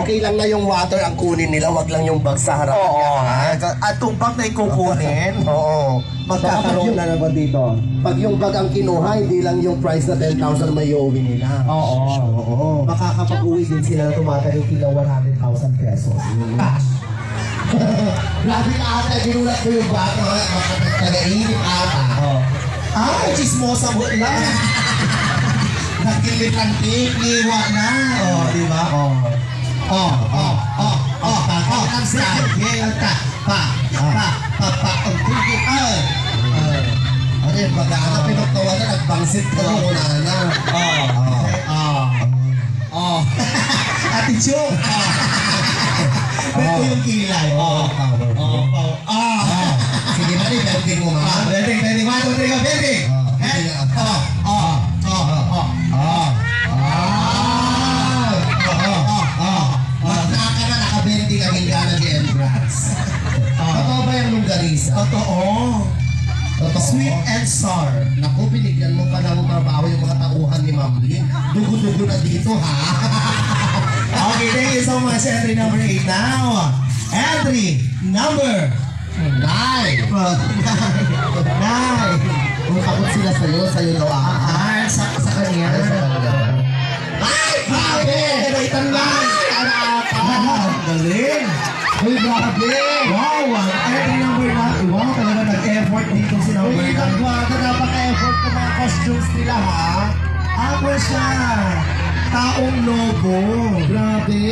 Okay lang na yung water ang kunin nila, wag lang yung bag sa harapan niya. At yung bag na yung kukunin, Magkakaroon na naman dito. Pag yung bag ang kinuha, hindi lang yung price na 10,000 may iuwi nila. Makakapag-uwi din sila na tumatayo kila 100,000 pesos. Cash. Grabe ka ata, ginulat ko yung bag. Taga-inip ata. Chismosa mo lang. Nakilit ang tip, liwa na. Di ba? Ang style. Ano yung baga? Pinagtawa na, nagbangsit ka mo na. Attitude. Ito yung kilay. Sige na rin, bending mo ma. Bending. 1, 2, 3, go, bending. Naka na, nakabending ang hindi na di-embrace. Totoo ba yung longganisa? Totoo. Sweet and sour. Naku, binigyan mo pa ng trabaho yung mga tauhan ni Ma'am Lynn. Dugo-dugo na dito, ha? Okay, thank you so much. Entry number 8 now. Entry number 9. Kung takot sila sa'yo daw sa kanya. Ay, grabe! Itan lang. Galing. Uy, grabe! Wow, entry number 9. Wow, talaga nag-effort dito si number 9. Uy, nagwaga, napaka-effort ng mga costumes nila, ha? Ako siya. Taong lobo. Grabe!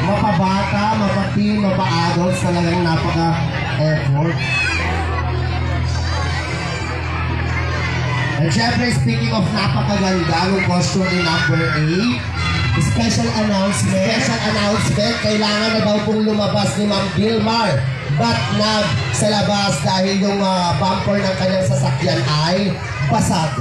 Mapabata, mapatin, mapa-adults, talagang napaka-effort. And syempre, speaking of napakaganda, yung costume ni number 8, Special announcement, kailangan na daw pong lumabas ni Ma'am Gilmar Batnag sa labas dahil yung bumper ng kanyang sasakyan ay basag.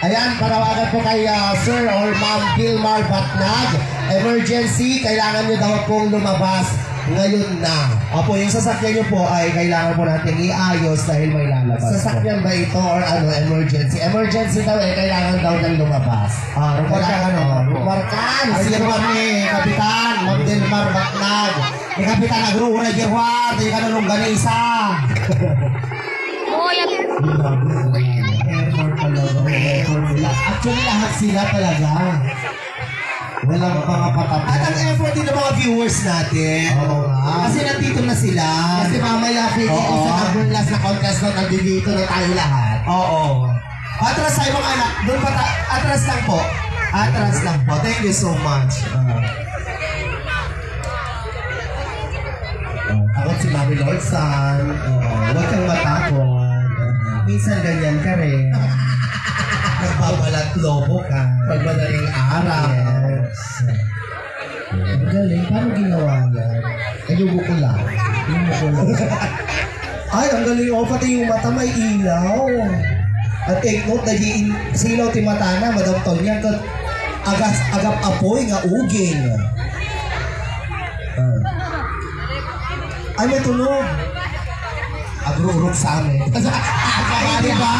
Ayan, parawagan po kay Sir or Ma'am Gilmar Batnag. Emergency, kailangan nyo daw pong lumabas ngayon na. Opo, yung sasakyan nyo po ay kailangan po natin iayos dahil may lalabas. Sasakyan ba ito or emergency? Emergency daw kailangan daw ng lumabas. Rumarkan! Sige naman ni Kapitan, Ma'am Gilmar Batnag. Ni Kapitan Agruhura Gerwar, di ka nalong ganisa. Actually, lahat sila talaga. Walang mga patapos. At ang effort din ng mga viewers natin. Kasi nandito na sila. Kasi mamaya, pwede sa number last na contest na nandito na tayo lahat. Atras tayo mga anak. Doon pa atras lang po. Atras lang po. Thank you so much. Ako si Mami Lordsan. Huwag kang matakot. Minsan ganyan ka rin. Nagbabalat lobo ka. Pag madaling araw. Galing. Paano ginawa yan? Ayubo ko lang. Ay, ang galing. Pati yung mata may ilaw. At take note, silaw ti mata na, Madam Tonya, agap apoy nga uging. Ay, may tunog. Agrurog sa amin. Ay, diba?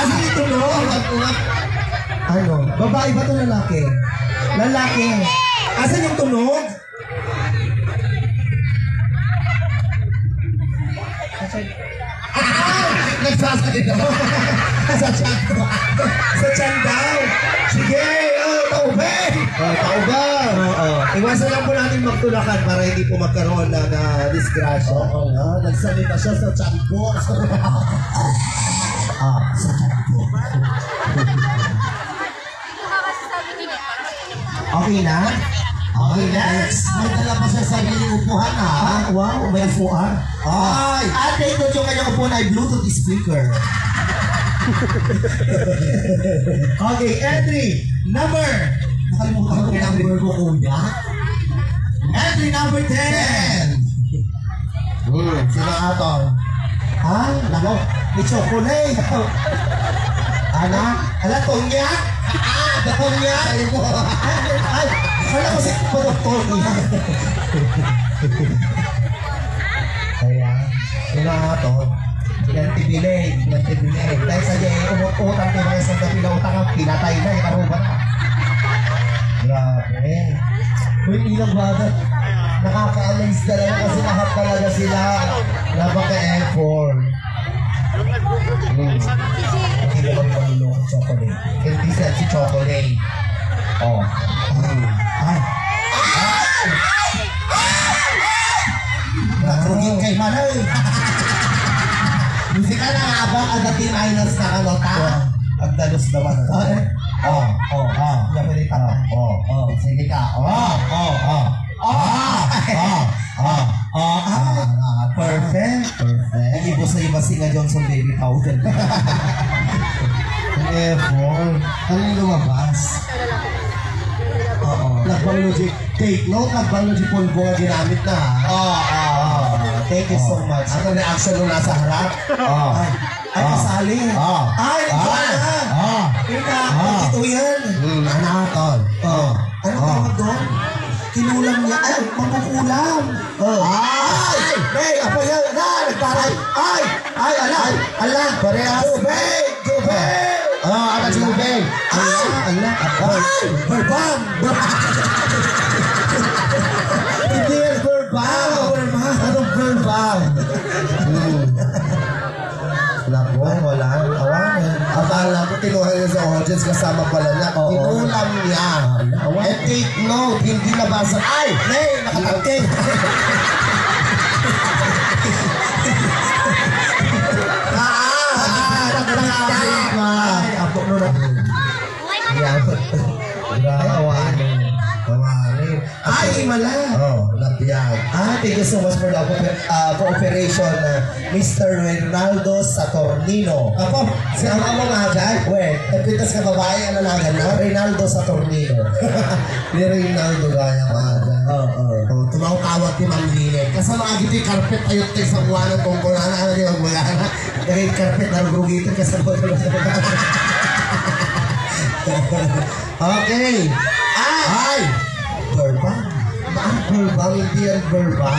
Kasi may tunog. Ano? Babae ba ito lalaki? Lalaki. Asan yung tunog? Nagsasalita mo. Sa tiyan ko. Sa tiyan daw. Sige, taubay. Taubay. Iwasan lang po natin magtulakan para hindi po magkaroon ng disgrasya. Nagsalita siya sa tiyan ko. Sa tiyan ko. Okay na? Okay, next. May dala pa siya sa giling upuhan, ha? Wow, may upuan. Ay! At ito yung kanyang upuan ay Bluetooth speaker. Okay, entry number. Nakalimutan ko yung number ko, kuya. Entry number 10. Sino ato? Nako, may chocolate. Ala, Tonya? Tonya? Ay, wala ko si Doktor niya. Kaya, sino ato? Ilan tibilay. Dahil sa diyan, utang tayo mga sa dapila utang ang pinatay na, ikaruba na. Grabe. Uy, ilang bata. Nakaka-amaze talaga kasi lahat talaga sila napaka-effort. Hindi ko kami malulong chocolate. Hindi siya si Chocolate. Oh. Ay. Nakrugin kay Manay. Hindi ka na nga ba agad minus na ano ta? Ang dalos naman. Yan pwede tata. Sige ka. Perfect. Perfect. Ibo sa iba si nga Johnson Baby Powder. Effort. Ano yung lumabas? Nag-biology. Take note, nag-biology pulbo nga ginamit na. Thank you so much. Ano reaction nung nasa harap? Ay, kasali. Ay, ito yan. Ano tol? Ano tawag doon? Kinulam niya. Ay, makukulam. Ay! Hey, apa yan? Nagtaray. Ay! Ala! Parehas. Tubig! Ano tubig? Ala! Berbang! Hindi yan verbal. Anong verbal? Labo, wala. Awanan. Akala ko kinuha niya sa audience kasama pala niya. Kinulam niya. And take note, hindi nabasa. Ay! Nay! Nakatagking! Ay, apo no na. Ay, awanin. Ay, Himala. Lapiyag. Thank you so much for the cooperation, Mr. Reynaldo Saturnino. Apo, sinama mo nga dyan. Wait, Nagpitas ka babae, ano na gano'n? Reynaldo Saturnino. Ni Reynaldo gaya ka dyan. Tumaw-tawag ni Ma'am Lilith. Kasi mga giti carpet ayot tayo sa buwan ng tungkulan na ano yung magana. Dahil carpet na rugitin ka sa botol. Okay. Ay! Berbang. Ang verbal, hindi yan verbal.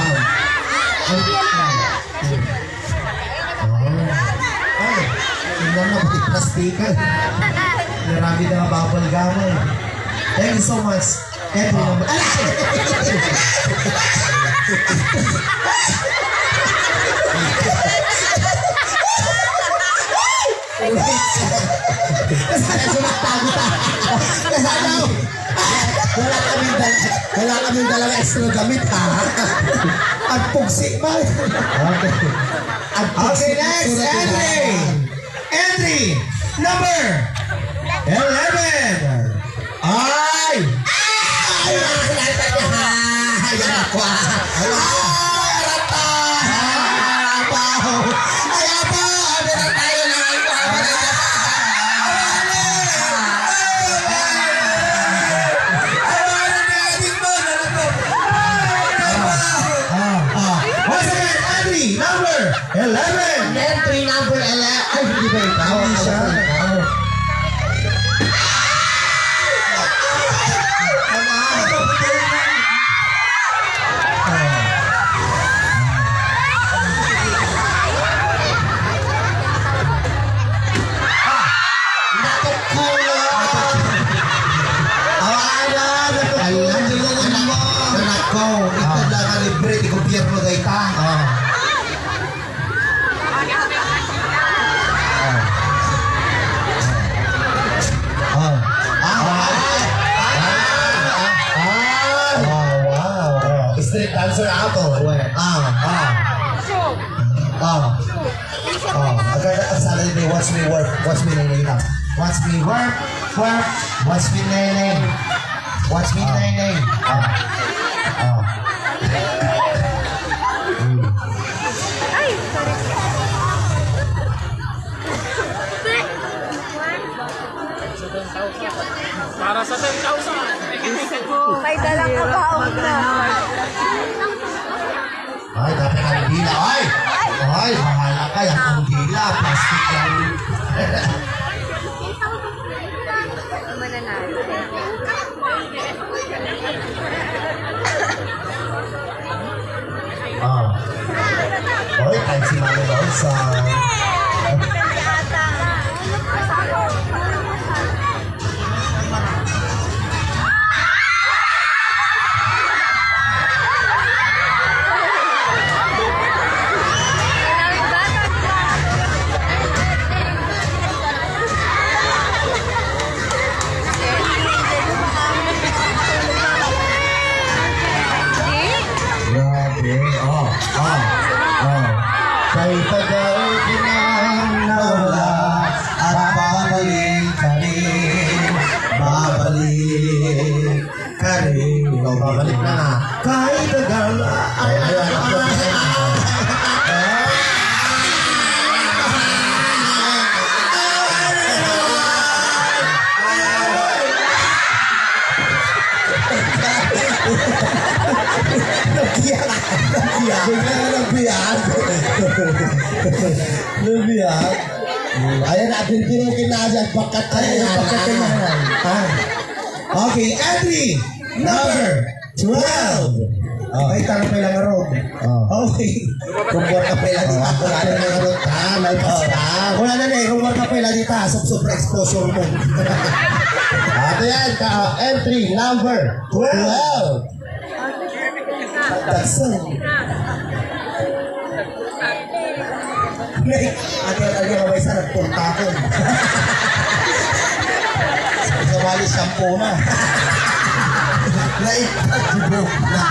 Ay, tingnan mo, pati plastikan. Marami na bubble gum. Thank you so much. Eto naman. Wala kaming dalawang extra gamit, ha? At pugsi ba? Okay, next, entry number 11. Ay! Ay! Ay! Ako! Number 11. Entry number 11. Ay, hindi ba ikaw? Hindi siya. Street dancer ako. Sana din watch me work. Watch me neneng lang. Watch me work. Watch me neneng. Watch me neneng. Para sa 10,000. May dalang kabaong na. Ay, dapat ang dila. Ay! Ay, mahala ka. Yan ang dila. Plastic yan. Mananalo. Oy, kahit si Mami Rose. Lumiyak. Ayan na, pinpinukin na dyan. Pagkat Ay, yung pagkakailangan. Okay, entry number 12. Ay, tanong pa ilang arog. Okay. Kumpor ka pala dito. Wala na yung karot ka. Malpas ka. Wala na eh, kumar ka pala dito. Super exposure mo. At yan, entry number 12. That's it. Ate, kamay sa nagpunta ko. Sumali shampoo na. Naipagibok na.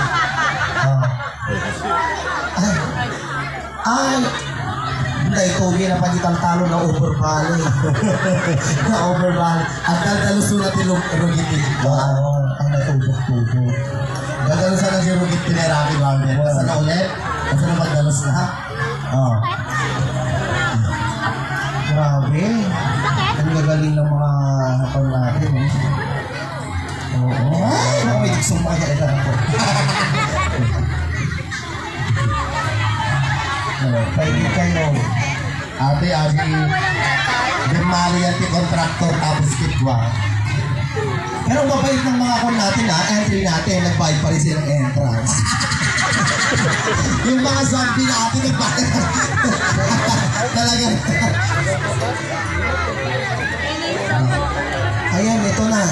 Ay, hindi ko na pagitang talo na overvalue. Na overvalue. At daldalo sulat yung rugitin. Ang natubok-tubok. Daldalo sana si Rugit Pineraki Garden. Basta na ulit. Basta na magdalos na. Grabe. Ang gagaling ng mga hapon natin. Oo. Ay, may gusto makakita ako. Pwede kayo. Ate, Demali yan ti kontraktor tapos kitwa. Pero mabait ng mga kon natin entry natin, nagbayad pa rin silang entrance. Yung mga zombie natin, nagbayad. Talaga. Ayan, ito na.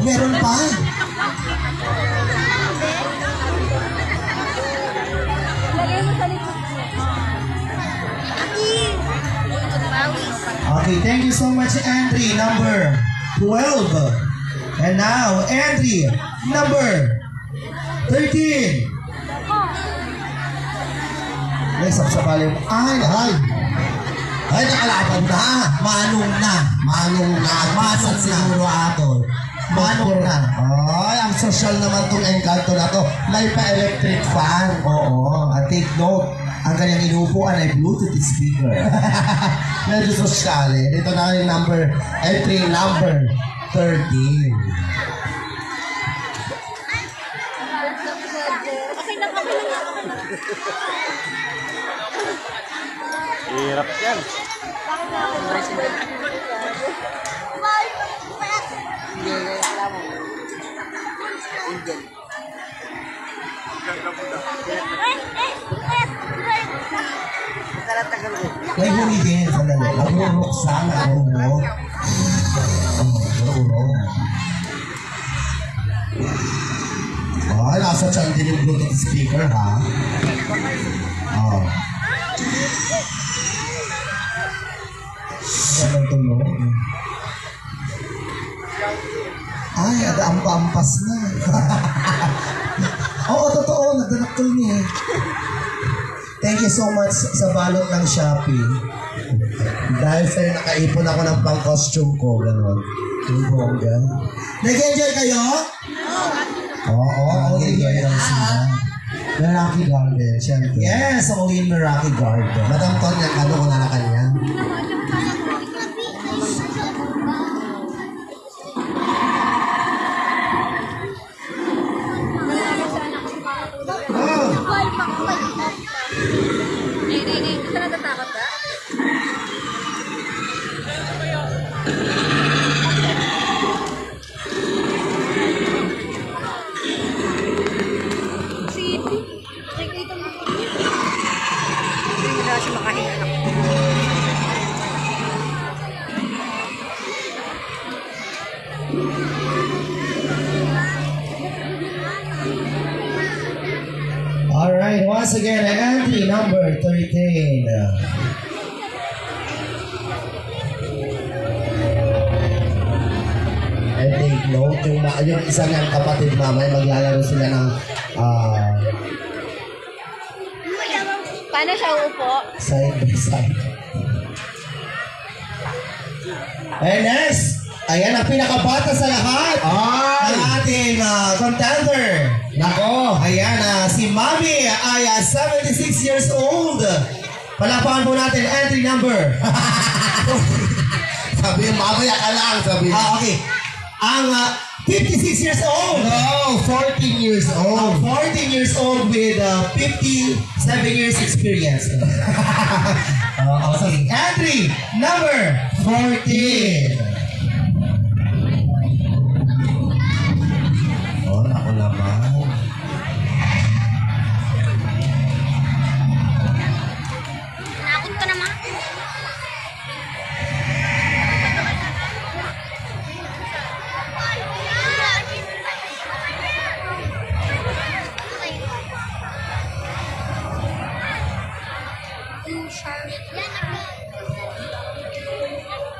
Meron pa. Lagay mo sa likod. Okay, thank you so much, entry number 12. And now, entry number 13. Ay, sapsapali mo. Ay, Ay, nakalaban na. manong na. Manong na. Manong na. Siguro ato. Manong na. Ay, ang social naman tong Encanto na to. May pa-electric fan. Oo, at take note, ang kanyang inuupuan ay Bluetooth speaker. Medyo social eh. Dito na yung entry number 13. Okay lang, okay lang. Hirap yan. May huli din, sandali. Nagurok sana. Nagurok. Ay, nasa chan din yung Bluetooth speaker, ha? Ganun tulong. Ay, ampas na. Oo, totoo. Nagdanakol niya eh. Thank you so much sa balot ng Shopee. Dahil sa'yo nakaipon ako ng pang-costume ko, gano'n. Yung bongga. Nag-enjoy kayo? Oo, Okay, okay. yan sila. Meraki Garden, syempre. Yes, only in Meraki Garden. Madam Tonya, ano ko na na kanya? Hindi. Gusto na tatakot ka? City. Nakikita mo. Hindi na siya makahinga na. Alright, once again, entry number 13. And take note, yung isa niyang kapatid mamay, maglalaro sila ng Paano siya uupo? Side by side. And next, ayan ang pinakabata sa lahat. Ay! Ang ating contender. Nako! Ayan, si Mami ay 76 years old. Palapakan po natin entry number. Sabi yung mamaya ka lang, sabi. Okay. Ang 56 years old. No, 14 years old. 14 years old with 57 years experience. Okay. Entry number 14. Oh, naku naman. Nakakot ka naman.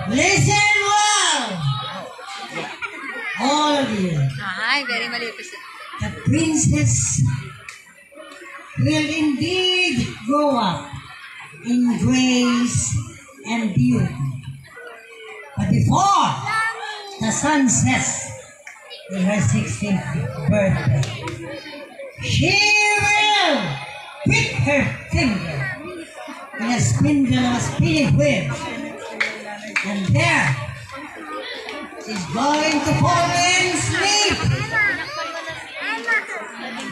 Listen well, all of you. Ay, very malipis. The princess will indeed grow up in grace and beauty. But before the sun sets in her 16th birthday, she will prick her finger in a spindle of a spinning wheel. And there, she's going to fall in sleep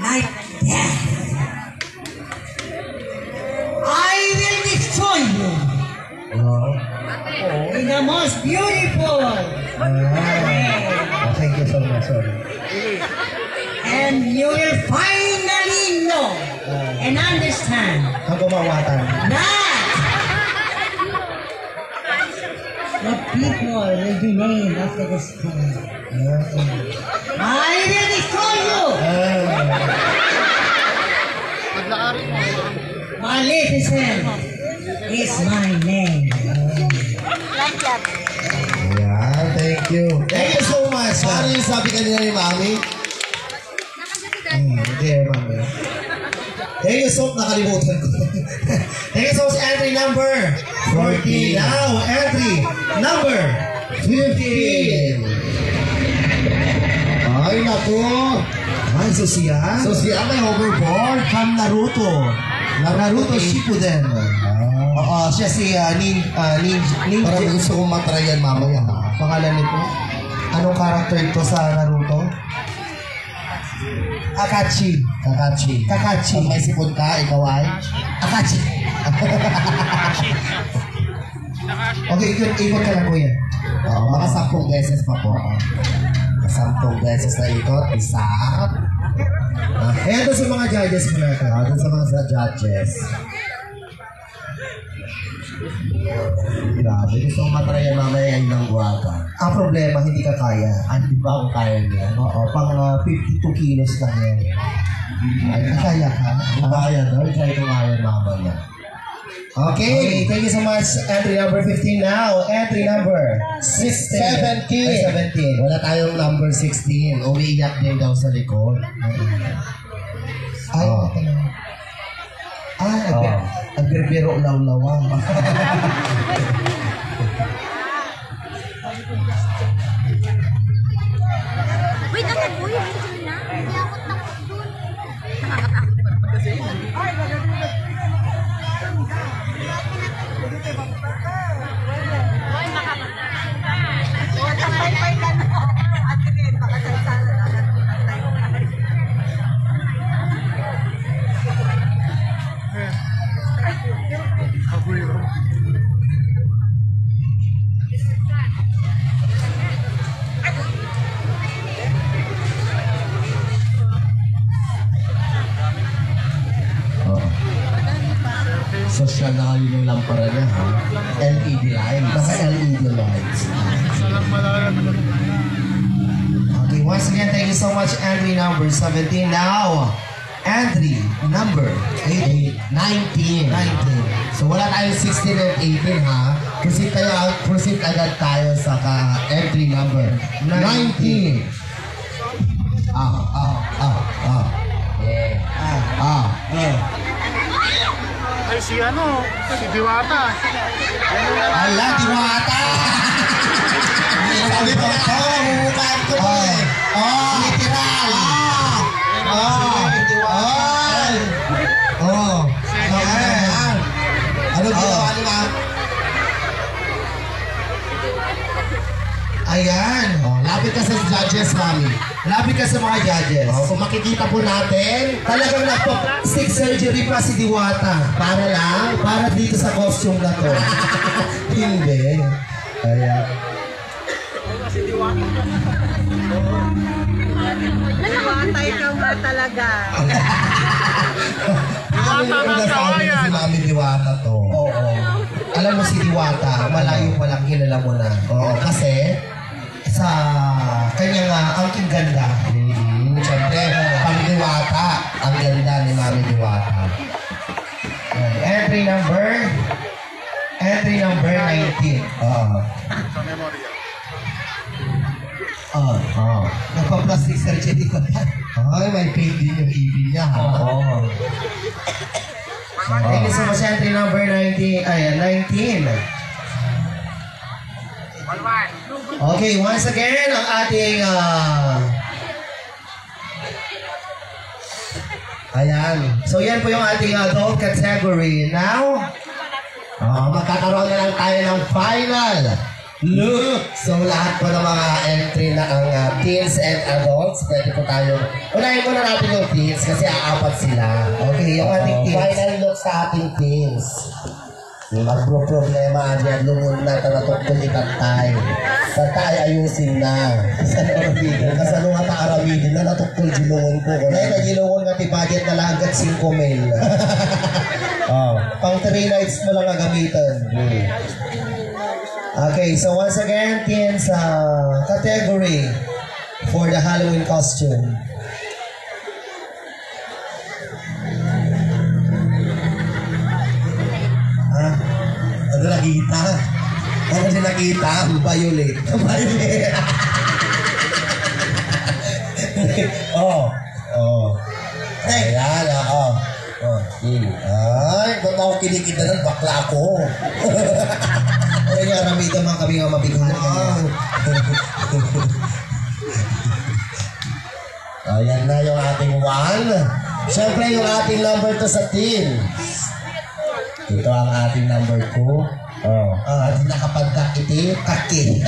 like death. I will destroy you in the most beautiful way. Thank you so much. Sorry. And you will finally know and understand Ang gumawatan. that the people will be named after the sky. I will destroy you! Maleficent is my name. Ayan, thank you. Thank you so much. Paano yung sabi kanina ni Mami? Hindi, mami. Thank you so much. Nakalimutan ko. Thank you so much. Entry number 14. Now, entry number 15. Ay, naku. Ay, so siya. So siya may hoverboard. From Naruto. Naruto Shippuden. Oo, siya si Parang gusto kong matry yan mamaya ha. Pangalan nito? Anong character ito sa Naruto? Akachi. Kakachi. Kakachi. Pag may sipon ka, ikaw ay? Akachi. Okay, ikot ka lang kuya. Oo, mga 10 beses pa po. 10 beses na ikot, isa. Ayan doon sa mga judges mo natin. Doon sa mga judges. Grabe, gusto kong matry yan mamaya yung ng guwaga. Ang problema, hindi ka kaya. Hindi ba ako kaya niya? Oo, pang 52 kilos lang yan. Ay, Kaya ka? kaya daw. Try ko kaya mamaya. Okay, thank you so much. Entry number 15 now. Entry number 17. 17. Wala tayong number 16. Umiiyak din daw sa likod. Ay, Oh. agbiro law-lawa. Wait, ako po yun. Hindi na. Hindi ako takot dun. Nakakatakot ba naman kasi? Ay, makakapay ka na. Ate Ren, baka sana Social na kayo yung lampara niya, ha? LED lights. Naka-LED lights. Okay, once again, thank you so much. Entry number 17 now. Entry number 19. 19. So wala tayong 16 and 18, ha? Proceed agad tayo sa entry number 19. Ay, si Diwata. Ala, Diwata! Sabi ko na to, huhukaan ko to eh. Literal. Ano ginawa ni Ma'am? Ayan. Oh, lapit ka sa judges, mami. Lapit ka sa mga judges. Oh, kung makikita po natin, Talagang nagpa-stick surgery pa si Diwata. para dito sa costume na to. Hindi. Ayan. Matay ka nga talaga. Ano yung nasabi na si Mami Diwata to? Oo. Alam mo si Diwata, malayo pa lang kilala mo na. Oo, kasi, Sa kanyang angking ganda. siyempre, pang Diwata, ang ganda ni Mami Diwata. Entry number 19. Sa memorya. Nagpa-plastic surgery ko na. Ay, may pain din yung ibig niya, ha? Oo. Thank you so much, entry number 19. 19. Okay, once again, ang ating ayan. So, yan po yung ating adult category. Now, Magkakaroon na lang tayo ng final look. So, lahat po ng mga entry na ang teens and adults, pwede po tayo. Unahin muna natin yung teens kasi aapat sila. Okay, yung ating teens. Final look sa ating teens. Magro-problema dyan, lungon na natutong ikantay. Sa tayo ayusin na. Sa Aramidin. Kasalungan ta Aramidin na natutong gilungon ko. Ngayon, nagilungon nga ti budget na lang hanggang 5 mil. Pang 3 nights mo lang gagamitan. Okay, so once again, teens category for the Halloween costume. Ano nakita? Ano siya nakita? Violet. Violet. Ayan, Ay, ba't ako kinikita nun? Bakla ako. Kaya nga, ramida man kami nga mabighan. Ayan na yung ating 1. Siyempre yung ating number 2 sa team. Ito ang ating number 2. Di nakapagkakiti. Kaki.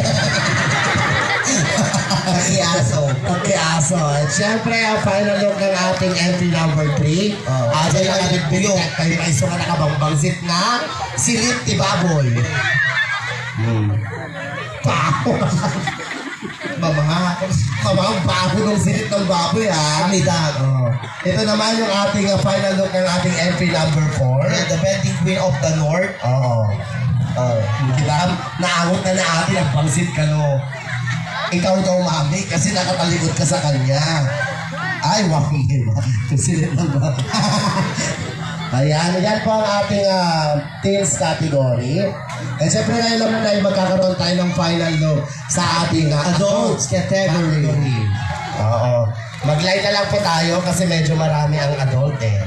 Kaki-aso. Kaki-aso. At siyempre ang final look ng ating entry number 3. Ayan ang ating bilog. Kayo ay iso nga nakabangsit na silip ti baboy. Baho. Mamang baho ng silip ng baboy, ha? Kamidag. Ito naman yung ating final look ng ating entry number 4. The bending queen of the north. Diba? Naangot na atin ang pangsit ka, no? Ikaw daw, mami, kasi nakatalikod ka sa kanya. Ay, wow, diba? Kasi ng Ayan, yan po ang ating teens category. And syempre ngayon naman tayo magkakaroon tayo ng final look sa ating adults category. Oo. Mag-light na lang po tayo kasi medyo marami ang adult eh.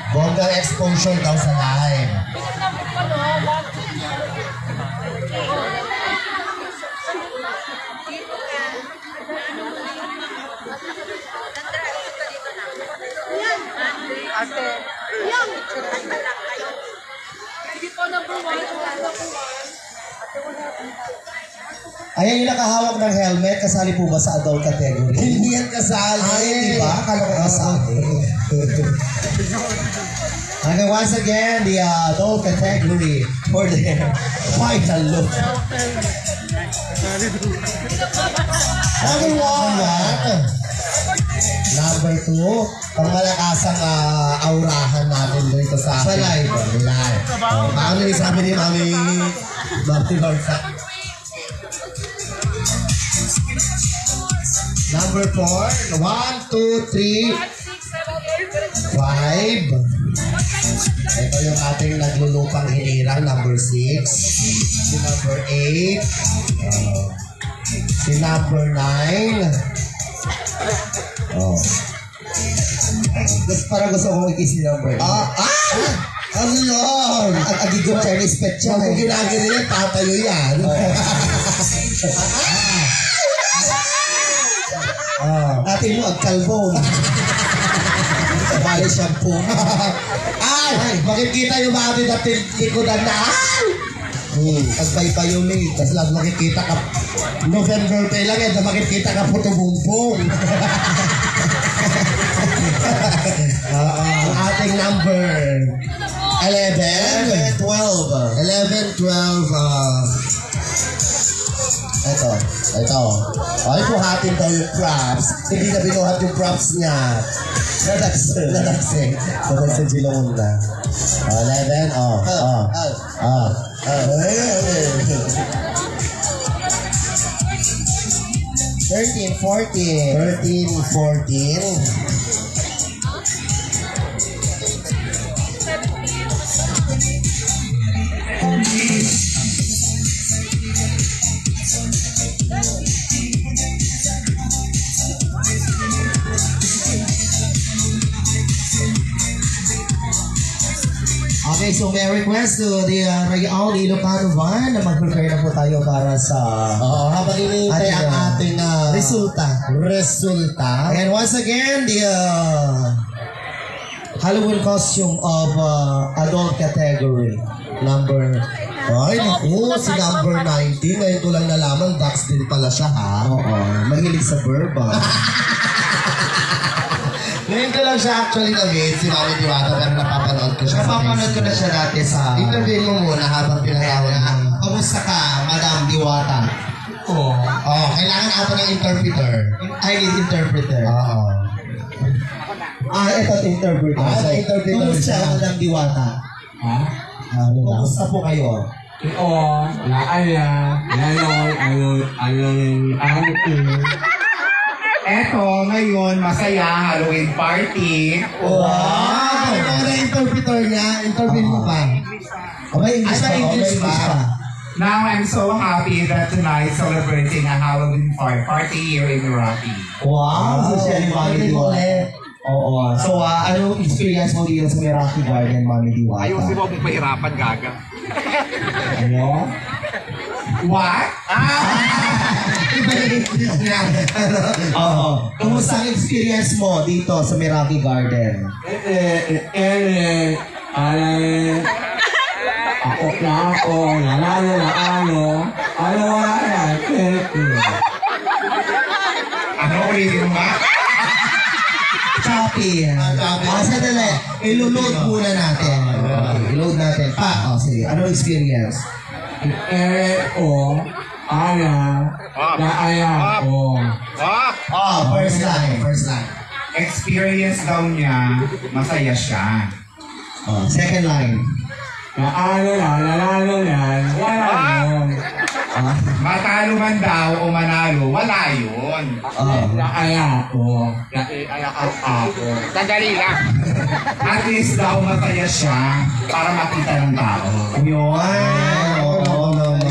Bonggang exposure daw sa live. Ayan yung nakahawak ng helmet, kasali po ba sa adult category? Hindi yan kasali. Ay, di ba? Akala ko kasali. Okay, once again, the adult category for the final look. Okay, number 2, pangmalakasang aurahan natin dito sa live. Live. Ano yung sabi ni Mami Lorsa? Number 4, 1, 2, 3, 5. Ito yung ating naglulupang hinirang, number 6. Si number 8. Si number 9. Parang gusto kong ikisi number. Ano yun? Agigong Chinese pet siya. Kung ginagin yan, tatayo yan. Atin mo, agkalbo. Bali shampoo. Ay, makikita yung mga ating likodan na. Pag-violate, tapos lang makikita ka, November pa lang yan, makikita ka puto bumbong. Ang ating number 11, 12. Ito. Ay, buhatin daw yung props. Hindi na binuhat yung props niya. Nadagse Gilong na. 11, 13, 14. Okay, so may request to the Rayaon Ilocano Van na mag-prepare na po tayo para sa habang hinihintay ang ating resulta. And once again, the Halloween costume of adult category. Ay, naku, si number 19. Ngayon ko lang nalaman, Dax din pala siya, ha? Oo, mahilig sa verb, ha? Ngayon ko lang siya actually na-meet, si Mami Diwata, pero napapanood ko siya sa Facebook. Napapanood ko na siya dati sa... Interview mo muna habang pinatawag na. Kamusta ka, Madam Diwata? Oo. Kailangan ako ng interpreter. I need interpreter. Oo. Ito interpreter. Interpreter. Kamusta, Madam Diwata? Ha? Kamusta po kayo? Eto, ngayon, masaya, Halloween party. Wow! Ano na interpreter niya? Interview mo pa? May English pa? Now, I'm so happy that tonight celebrating a Halloween party here in Rocky. Wow! So, siya yung Mami Diwata. Oo. So, anong experience mo dito sa Meraki Garden, Mami Diwata? Ayusin mo kung pahirapan, gaga. Ano? What? Kumusta ang experience mo dito sa Meraki Garden? Ano ulitin mo ba? Choppy. Sandali. Iloload muna natin. Iload natin. Sige. Anong experience? First line. Experience daw niya, masaya siya. Second line. Matalo man daw o manalo, wala yun. Sandali lang. At least daw masaya siya para makita ng tao. Oo naman.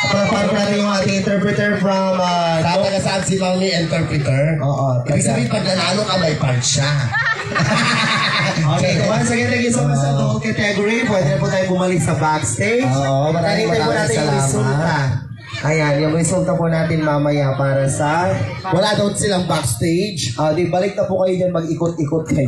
Paano natin yung ating interpreter from... Taga-saan si Mami interpreter? Oo. Ibig sabihin, pag nanalo ka, may part siya. Okay, once again, thank you so much sa adult category. Pwede na po tayo bumalik sa backstage. Oo, maraming salamat. Ayan, yung resulta po natin mamaya para sa... Wala daw silang backstage. Di balik na po kayo dyan, mag-ikot-ikot kayo.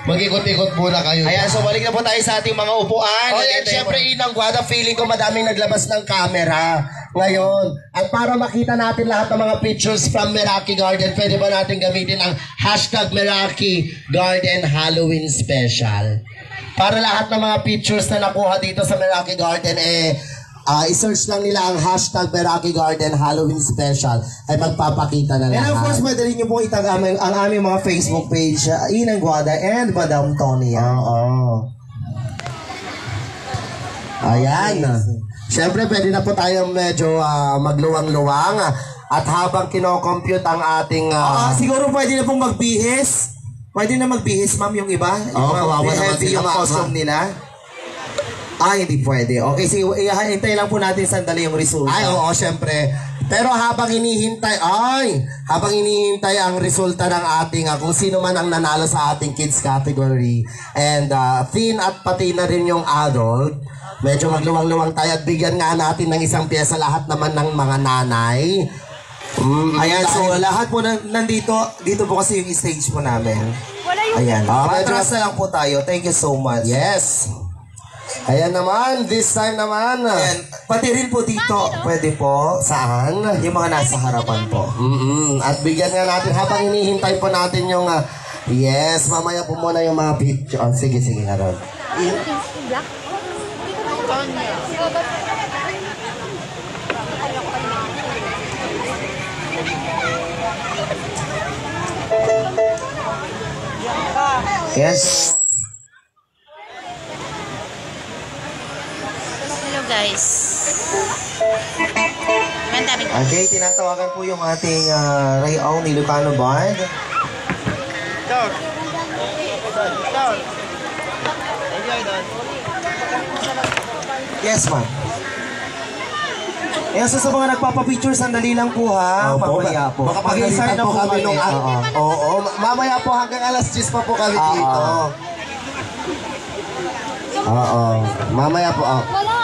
Mag-ikot-ikot muna kayo. Ayan, so balik na po tayo sa ating mga upuan. At syempre, Inang Guada, feeling ko madaming naglabas ng camera ngayon. At para makita natin lahat ng mga pictures from Meraki Garden, pwede ba natin gamitin ang hashtag Meraki Garden Halloween Special. Para lahat ng mga pictures na nakuha dito sa Meraki Garden, i-search lang nila ang hashtag Meraki Garden Halloween Special ay magpapakita na lahat. And of course, pwede rin nyo pong itagama ang aming mga Facebook page, Inang Guada and Madam Tony. Ayan. Siyempre, pwede na po tayo medyo magluwang-luwang. At habang kinocompute ang ating... siguro pwede na pong magbihis. Pwede na magbihis, ma'am, yung iba. Kawawa naman sila. Yung costume nila. Hindi pwede. Okay, sige, hintay lang po natin sandali yung resulta. Oo, syempre. Pero habang hinihintay ang resulta ng ating, kung sino man ang nanalo sa ating kids category, and teen at pati na rin yung adult, medyo magluwang-luwang tayo at bigyan nga natin ng isang pyesa lahat naman ng mga nanay. Ayan, so lahat po dito po kasi yung stage po namin. Ayan. Matras na lang po tayo. Thank you so much. Yes. Ayan naman, this time naman. Ayan, pati rin po dito, pwede po. Saan? Yung mga nasa harapan po. At bigyan nga natin, habang hinihintay po natin yung... yes, mamaya po muna yung mga picture. Sige, nga ron. Yes. Hello guys. Okay, tinatawagan po yung ating Rayaw Ilocano Band. Yes, ma'am. Ayan, so sa mga nagpapapicture, sandali lang po ha. Mamaya po. Makapag-start na po kami nung... Oo, mamaya po hanggang alas 10 pa po kami dito. Oo, mamaya po. Wala.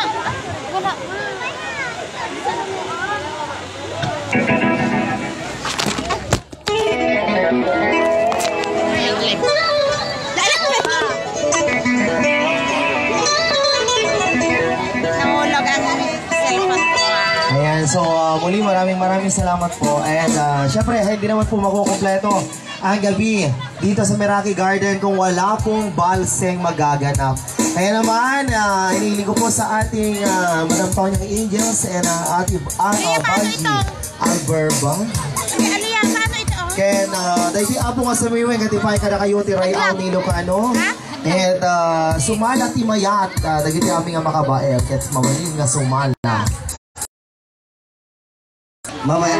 Nahulog ang cellphone ko. Ayan, so muli maraming salamat po. And syempre, hindi naman po makukumpleto ang gabi dito sa Meraki Garden kung wala pong balseng magaganap. Kaya naman, iniling ko po sa ating Madam Tonyang Angels and ating Banji Alberba. Ano yan? Paano ito? Ken, dahil apo nga sa miweng, katipay kada kayo ti Rayaw ni Ilocano. And sumala ti mayat, dagiti aming nga makabae, kets mamalin nga sumala. Mamaya...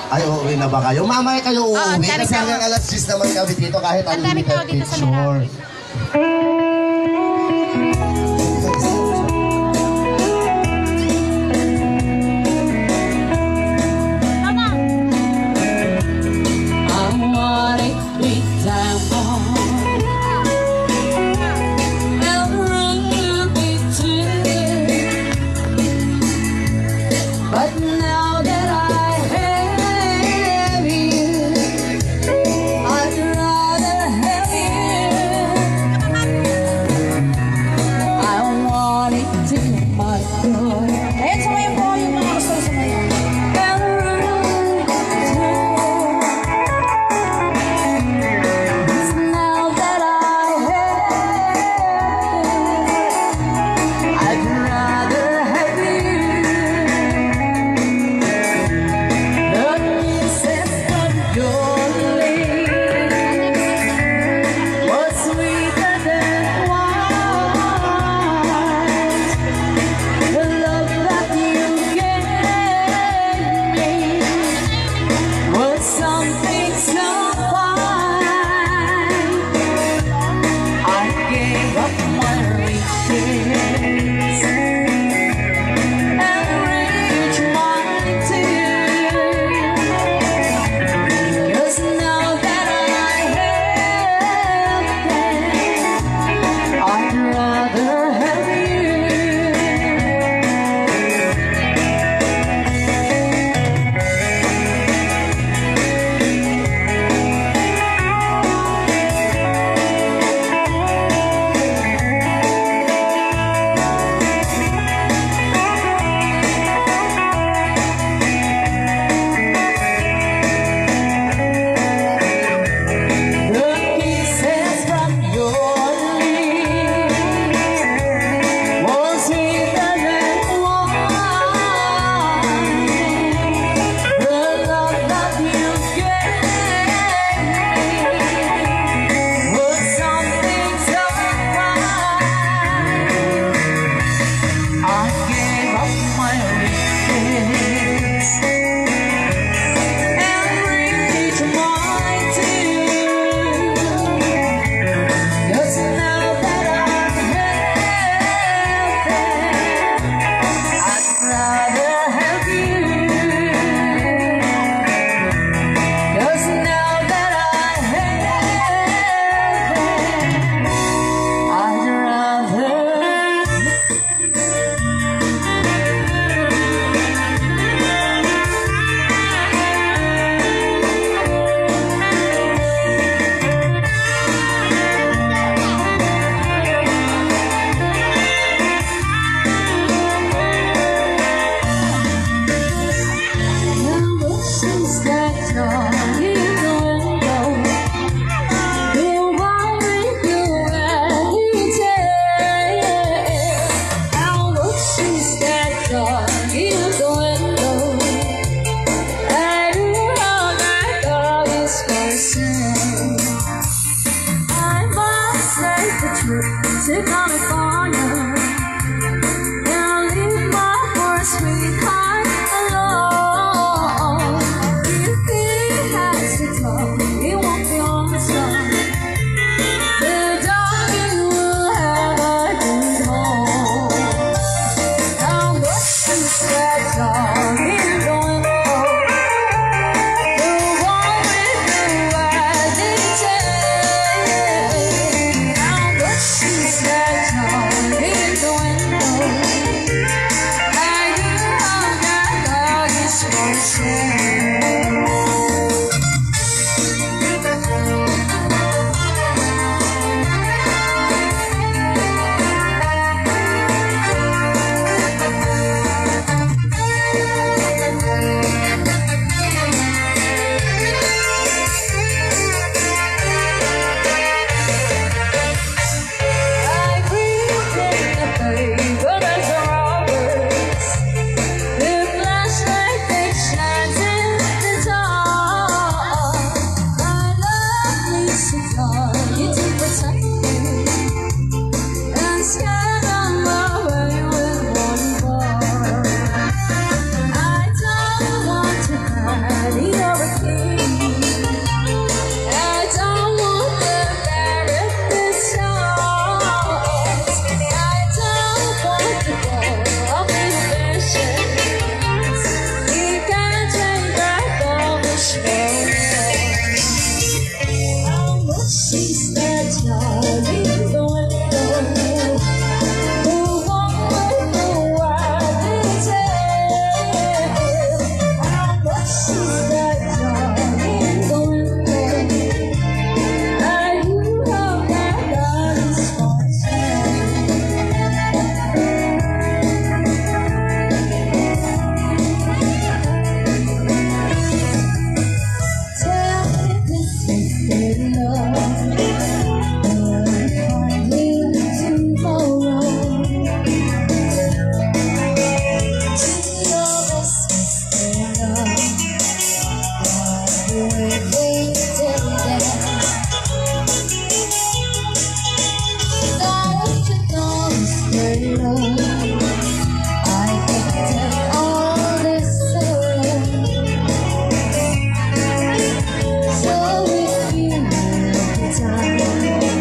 Ay, uuwi na ba kayo? Mamaya kayo uuwi kasi hanggang alas 10 naman kami dito kahit unlimited picture. But now that I have you, I'd rather have you I can take all this alone. So if you look at time, it's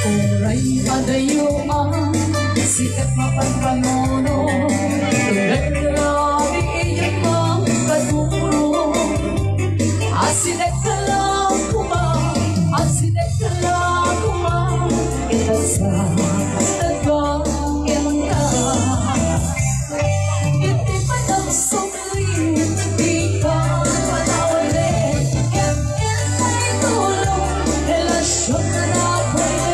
Oray padayo ang sikat mapagpanono. Tulad grabe iyong mga katuro. Asinet ka lang kuma, asinet ka lang kuma. Kita sa tagang ka. Hindi pa nang sumili, di ka panawalin. Yan ay tulong, relasyon na napwede.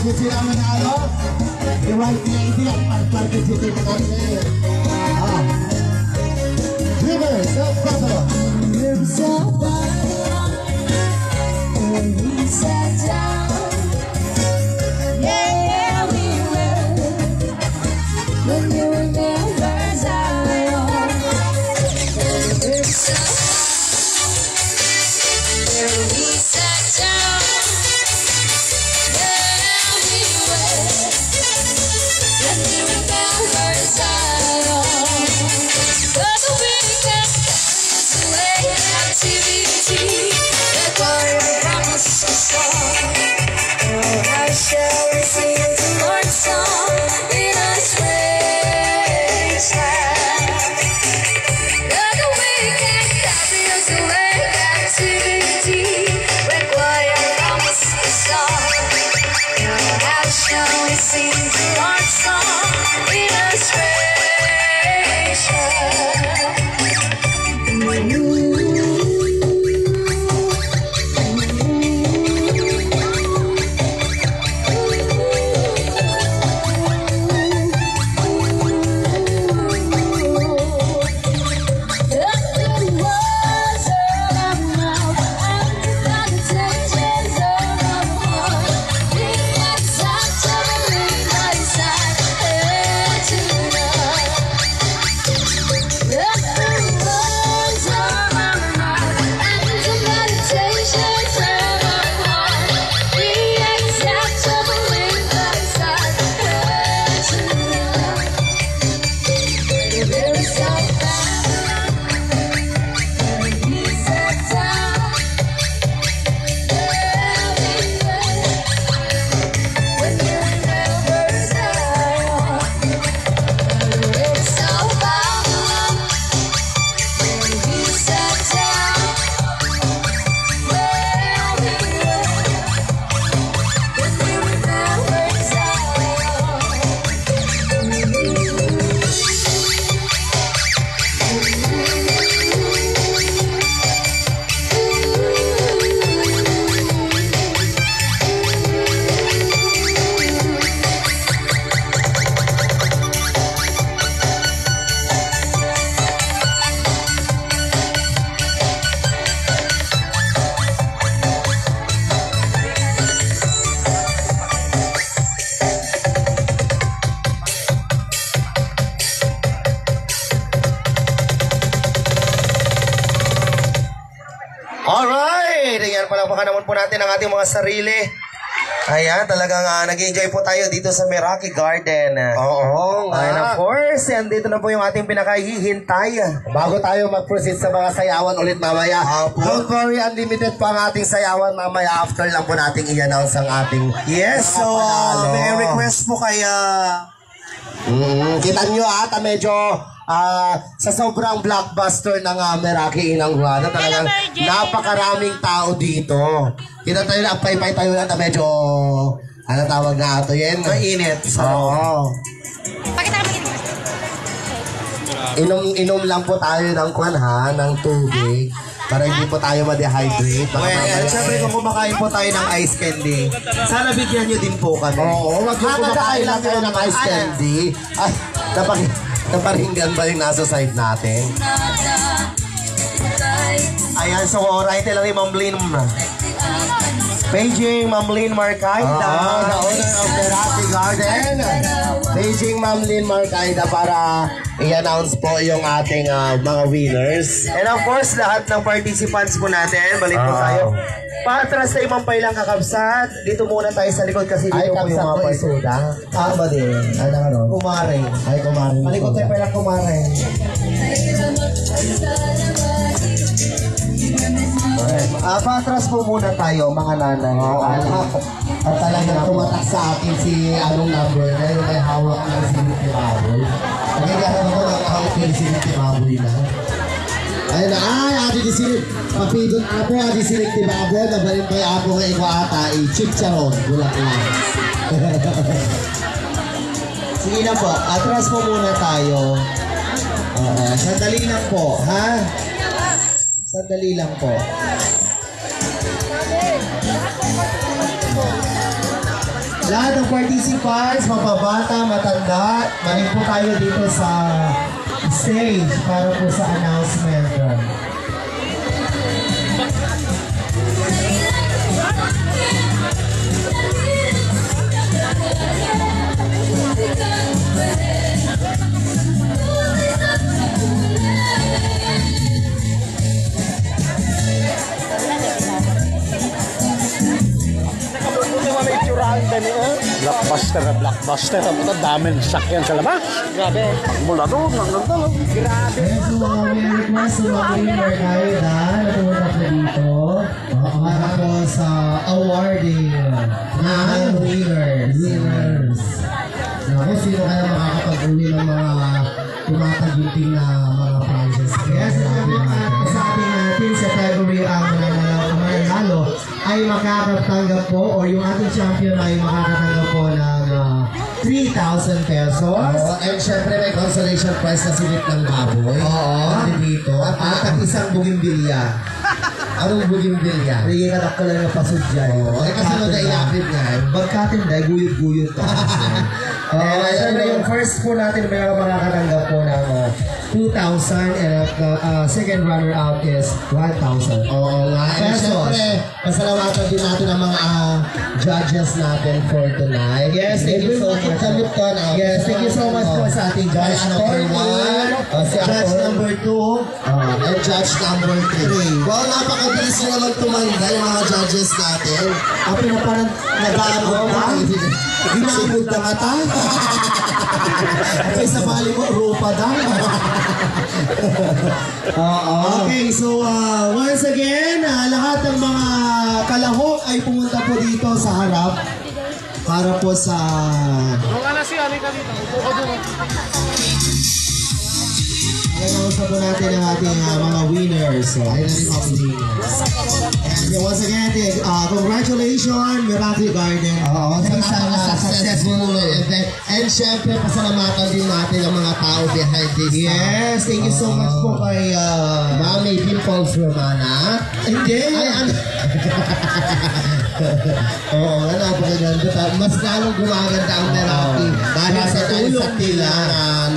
Susi ang nanalo. Si White Lady ang mag-participate natin. Rivers of Buffalo. Rivers of Buffalo, where we sat down. Yeah, we will. When you remember Zion. Rivers of Buffalo, where we sat down. Shall we sing the Lord's song in a strange land? Let the weekend carry us away. Activity require promise to song. How shall we sing the Lord's song in a strange land? palakpakan naman po natin ang ating mga sarili. Ayan, talagang nag-enjoy po tayo dito sa Meraki Garden. Oo And of nga. course, dito na po yung ating pinakahihintay. Bago tayo mag-proceed sa mga sayawan ulit mamaya. Opo. Don't worry, unlimited pa ang ating sayawan mamaya. After lang po nating i-announce ang ating Yes, so may request po kaya... Kita nyo medyo sa sobrang blockbuster ng Meraki Inang Juana, talagang napakaraming tao dito. Kita tayo na, pay-pay tayo lang na medyo, ano tawag na ito yan? Mainit. Oo. Pakita naman Inom lang po tayo ng ng tubig para hindi po tayo ma-dehydrate. Baka Well, mamaya- syempre kung kumakain po tayo ng ice candy, sana bigyan nyo din po kami. Oo, wag yung kumakain lang tayo ng ice Ayan. candy. Ay, naparinggan ba yung nasa side natin? Ayan, so alright lang ni Ma'am Lynn. Beijing, Ma'am Lynn Marcaida. The owner of the Meraki Garden. Beijing Ma'am Lynn Marcaida para i-announce po yung ating mga winners. And of course, lahat ng participants po natin, balik po tayo. Patras tayo Ma'am Pailang Kakabsat. Dito muna tayo sa likod kasi Ay, dito po yung kapsat mga ko isuda. Ba din? Ano? Kumare. Ay, kumarin. Malikot tayo Pailang Kumare. Patras po muna tayo, mga nanay. At talagang tumatak sa akin si anong number na yung may hawak ng siniti baboy. Nagigaraman ako ng hawak ng siniti baboy na. Ayun na, ay, ati di sinit. Papidon apo, ati siniti baboy. Nabalin pa yung apo nga ikaw ata, i-chip-charon. Bulak lang. Sige na po, atras po muna tayo. Sandali lang po, ha? Sandali lang po. Lahat ng participants, mababata, matanda, manig po tayo dito sa stage para po sa announcement. Blockbuster na blockbuster. Ang puto, dami ng sakyan sa labas. Grabe. Mula doon, hanggang doon. Yes, mga request sa mga winner tayo na napunta po dito. Para po sa awarding ng winners. Naku, sino kaya makakapag-uli ng mga tumataginting na mga prizes? Yes, sa ating natin sa February ang mananalo ay makakatanggap po or yung ating champion ay makakatanggap po ng 3,000 pesos. And syempre may consolation prize na silip ng baboy. Dito. At ang isang bugimbilya. Anong bugimbilya? Hindi ka nakto lang ng pasudyan. Kasi mag-iapit nga. Bagkatin dahil guyod-guyod to. Syempre yung first po natin may makakatanggap po ng 2,000 and second runner-up is 1,000. Oo nga. And syempre, pasalamatan din natin ang mga judges natin for tonight. Yes, thank you so much. Yes, thank you so much po sa ating judge number 1, judge number 2, and judge number 3. Wow, napakabilis nyo naman tumanda yung mga judges natin. Ang pinaparang nag-aabot na. Ginabot na nga tayo. Kaysa bali mo, rupa daw. Okay, so once again, lahat ng mga kalahok ay pumunta po dito sa harap para po sa... Announce po natin ang ating mga winners. Ayun na rin ang winners. And once again, congratulations, Meraki Garden. Sa isang successful event. And syempre, pasalamatan din natin ang mga tao behind this. Yes, thank you so much po kay Mami Pimples Romana. Hindi. Oo, napakaganda. Mas lalong gumaganda ang Meraki dahil sa tulong nila.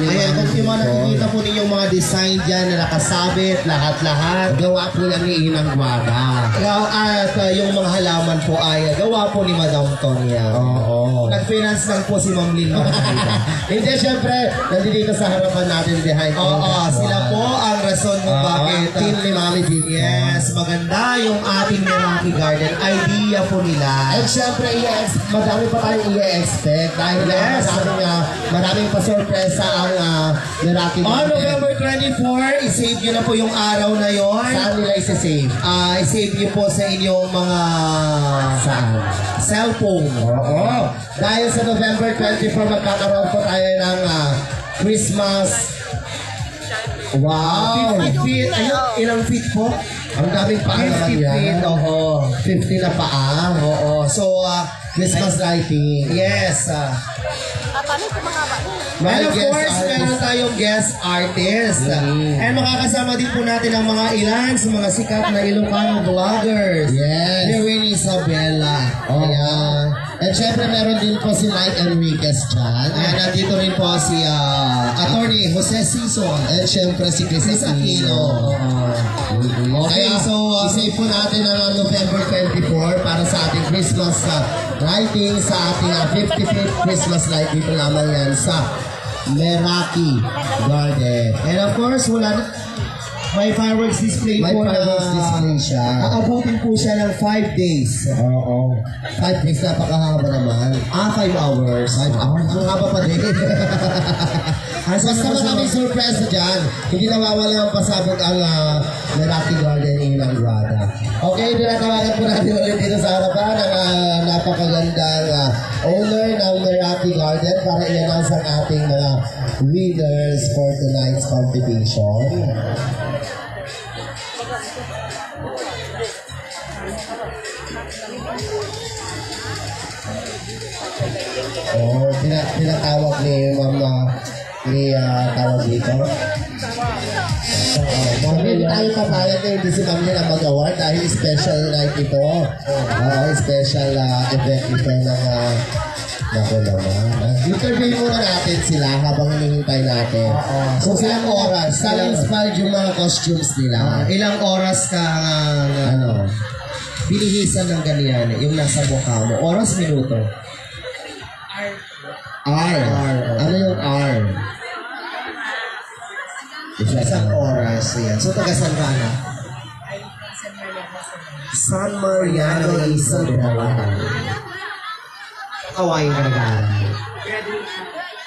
Ayan, yung mga nakikita po ninyong mga design dyan na nakasabit, lahat-lahat, gawa po lang ni Inang Guada. At yung mga halaman po ay gawa po ni Madam Tonya. Oo. Nag-finance lang po si Ma'am Lynn. Hindi, syempre, nandito sa harapan natin behind. Oo, sila po ang rason kung bakit. Team ni Mami Jean. Yes, maganda yung ating Meraki Garden. Idea po nila. At syempre, madami pa tayong i-expect. Dahil maraming pa-sorpresa ang Meraki Garden. On November 24, isave nyo na po yung araw na yon. Saan nila isa-save? Isave nyo po sa inyong mga cellphone. Oo. Dahil sa November 24, magkakaroon po tayo ng Christmas. Wow! 50 feet. Ayun, ilang feet po? Ang daming paa naman yan. 50 feet, oo. 50 na paa. Oo. So, Christmas lighting. Yes. And of course, meron tayong guest artist. And makakasama din po natin ang mga ilan sa mga sikat na Ilocano vloggers. Yes. Ni Winnie Isabella. Ayan. And syempre meron din po si Mike Enriquez dyan. And nandito rin po si Attorney Jose Sison. And syempre si Chris Aquino. Okay, so save po natin ang November 24 para sa ating Christmas lighting, sa ating 55th Christmas light. Dito naman yan sa Meraki Garden. And of course, may fireworks display po na display siya. Aabutin po siya ng 5 days. Oo. 5 days, napakahaba naman. 5 hours. 5 hours. Ang haba pa din. Basta maraming surprise dyan. Hindi nawawala ang pasabog ang Meraki Garden in Guada. Okay, dinatawagan po natin ulit dito sa harapan ang napakagandang owner ng Meraki Garden para i-announce ang ating mga winners for tonight's competition. Oh, pinatawag ni Mama tawag dito. Hindi tayo papayag na hindi si Ma'am Lynn ang mag-award dahil special night ito. Special event ito ng naku naman. Interview muna natin sila habang hinihintay natin. So ilang oras? Saan inspired yung mga costumes nila? Ilang oras ka binihisan ng ganyan, yung nasa mukha mo? Oras, minuto? R. Ano yung R? Isang oras. Yan. So, taga-San ka na? San Mariano Isabela. Hawaii ka nag-aaral.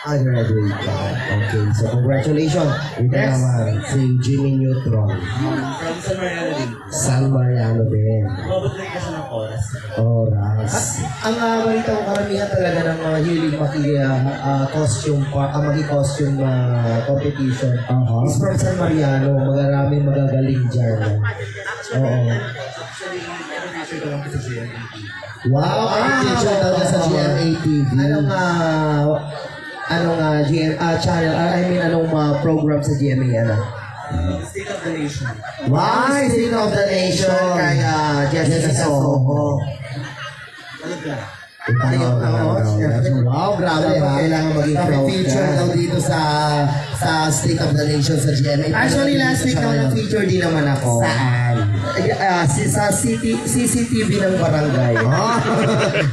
Graduate ka. Okay. So, congratulations. Ito naman, si Jimmy Neutron. San Mariano din. Oras. At ang balita ko karamihan talaga ng mga hilig maki-costume competition is from San Mariano. Maraming magagaling dyan. Oo. Wow! Competition talaga sa GMA TV. Anong channel? Anong program sa GMA? State of the Nation. Wow! State of the Nation kay Jessica Soho. Wow, grabe ha. Kailangan maging proud ka. Feature daw dito sa State of the Nation sa GMA. Actually, last week na feature din naman ako. Saan? Sa CCTV ng barangay.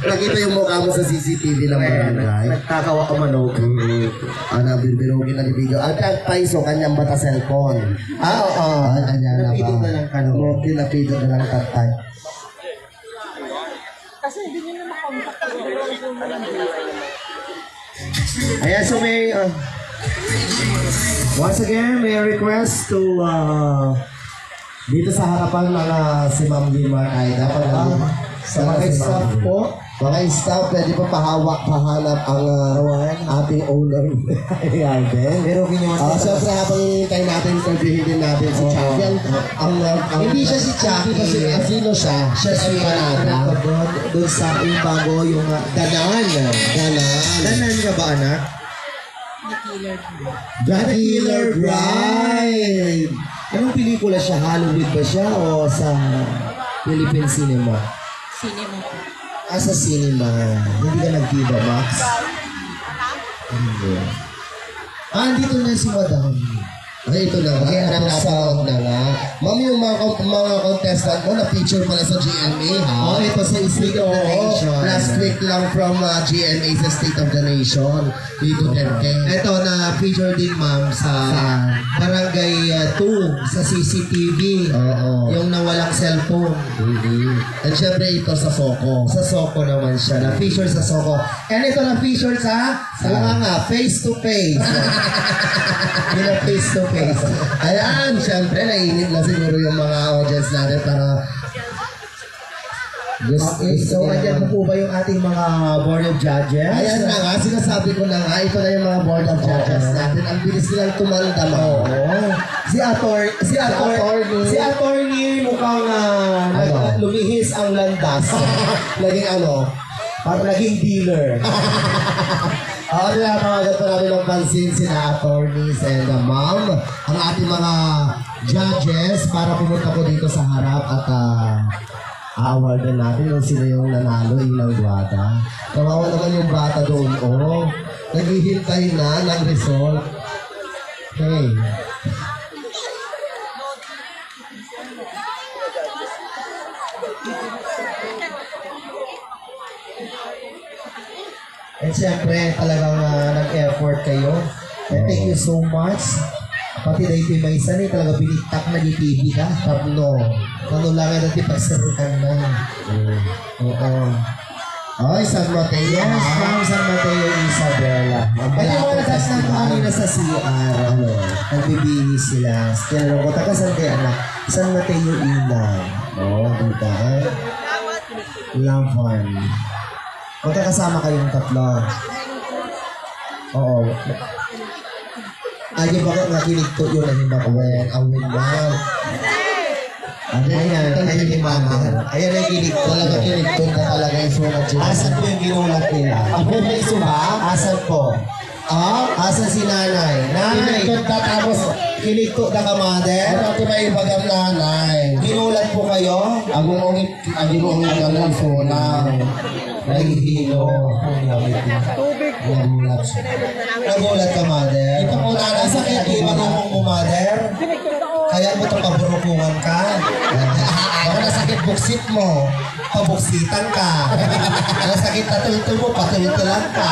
Nakita yung mukha mo sa CCTV ng barangay. Nagtakawa ka manog. Nabibirugin na ni video. At nagpaiso kanyang bata cellphone. Oo. Kanya na ba? Napidog na lang kanong. Napidog na lang tatay. Kasi hindi nyo na makontak. Ayan, so may once again, may request to dito sa harapan si Ma'am Limar ay dapat sa mga staff po, mga staff, pwede pa pahanap ang ating owner. Ayan din. Pero siyempre habang hinihintay natin, interviewin din natin si Champion. Hindi siya si Champion. Sino siya? Siya si Manada. Doon sa yung bago, yung Danan. Danan ka ba, anak? The Killer Bride. Anong pelikula siya? Hollywood ba siya o sa Philippine cinema? Cinema po. Sa cinema. Hindi ka nag-Viva Max? Hindi. Andito na si Madam. Ay, ito na nga. Okay, Napanood na nga. Ma'am, yung mga contestant mo na-feature pala sa GMA, ha? Oh, ito sa State of the Nation. Last week lang from GMA sa State of the Nation. Dito, Dente. Ito na feature din ma'am sa Barangay 2 sa CCTV. Oo. Yung nawalang cellphone. And syempre ito sa Soko. Sa Soko naman siya. Na-feature sa Soko. And ito na-feature sa face to face. Yung face to face. Ayan, syempre nainip na siguro yung mga audience natin para Okay, so andyan po ba yung ating mga board of judges? Ayan na nga, sinasabi ko na nga, ito na yung mga board of judges natin. Ang bilis nilang tumandam. Oo. Si attorney mukhang lumihis ang landas. Naging ano? Parang naging dealer. Tinatawagan pa namin ng pansin sina attorneys and ma'am, ang ating mga judges para pumunta po dito sa harap at a-awardan natin kung sino yung nanalo, ilang duwata. Kawawa naman yung bata doon, naghihintay na ng result. Hey. And siyempre, talagang nag-effort kayo. And thank you so much. Pati na ito may isa na talaga biniktak na di TV ka. Tablo. Kano lang na natin pagsarutan na. Oo. Ay, San Mateo. Yes, from San Mateo, Isabela. Ay, yung mga natas ng kanina sa CR. Nagbibihis sila. Tinanong ko, taga saan kaya anak? San Mateo, Inang. Dito. Lavan. Magkakasama kayong tatlo. Oo. Ay, yung bakit nakinig to yun ang himba ko. Awin ba? Ayan yung mama. Ayan ang kinig to. Talaga kinigtog na talaga yung sulat yun. Asan po yung ginulat nila? Ako may suba? Asan po? Asan si nanay? Nanay! Kinigtog na tapos Kinikto na ka, mother? ano ito na ibagang nanay? Ginulat po kayo? Ang ungit ka ng sulat. Nahihilo. Nagulat siya. Nagulat ka, mother? Ito po, nanay. Sakit di marunong mo, mother? Kaya mo ito paburukungan ka? Baka nasakit buksit mo. Pabuksitan ka? Nasakit na tultul mo, patultulan ka?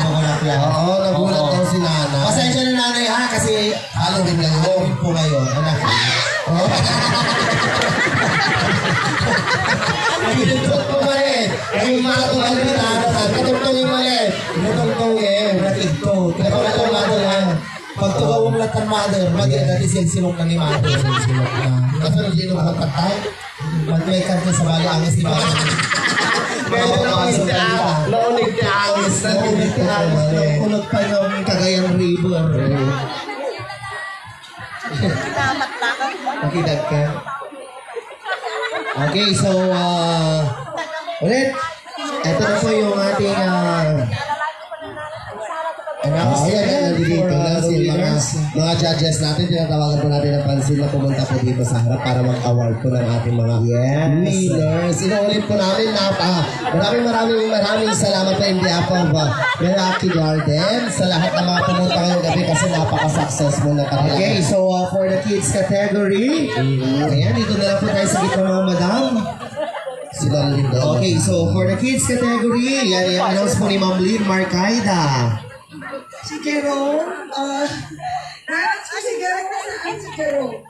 Nagulat lang. Oo, nagulat daw si nanay. Pasensya na nanay ha, kasi Halloween lang yun. Halloween po ngayon. Anak. Kinigtog mo rin. Ay, makatulog ni nanay. Katugtungin mo rin. Katugtungin. Natigto. Tinatawag mother ha. Pag tugawang latan mother, magiging natin silsilong na ni mother. Silsilong na. Kasi hindi nung magpatay. Mag-may kante sa bali angis ni mother. Launig ni Angis. Nagulit ka angis na kulot pa ng Cagayan River. Nakidag ka. Okay, so ulit. Ito na po yung ating Ayan, nandito na si mga judges natin. Tinatawagan po natin ng pansin na pumunta po dito sa harap para mag-award po ng ating mga winners. Inuulit po namin na maraming salamat po in behalf of Meraki Garden sa lahat ng mga pumunta ngayong gabi kasi napaka-successful na kanila. Okay, so for the kids category, ayan, dito na lang po tayo sa gitna mga madam. Sila rin daw. Okay, so for the kids category, yan yung announce po ni Ma'am Lynn Marcaida. Si Jerome, si Jerome.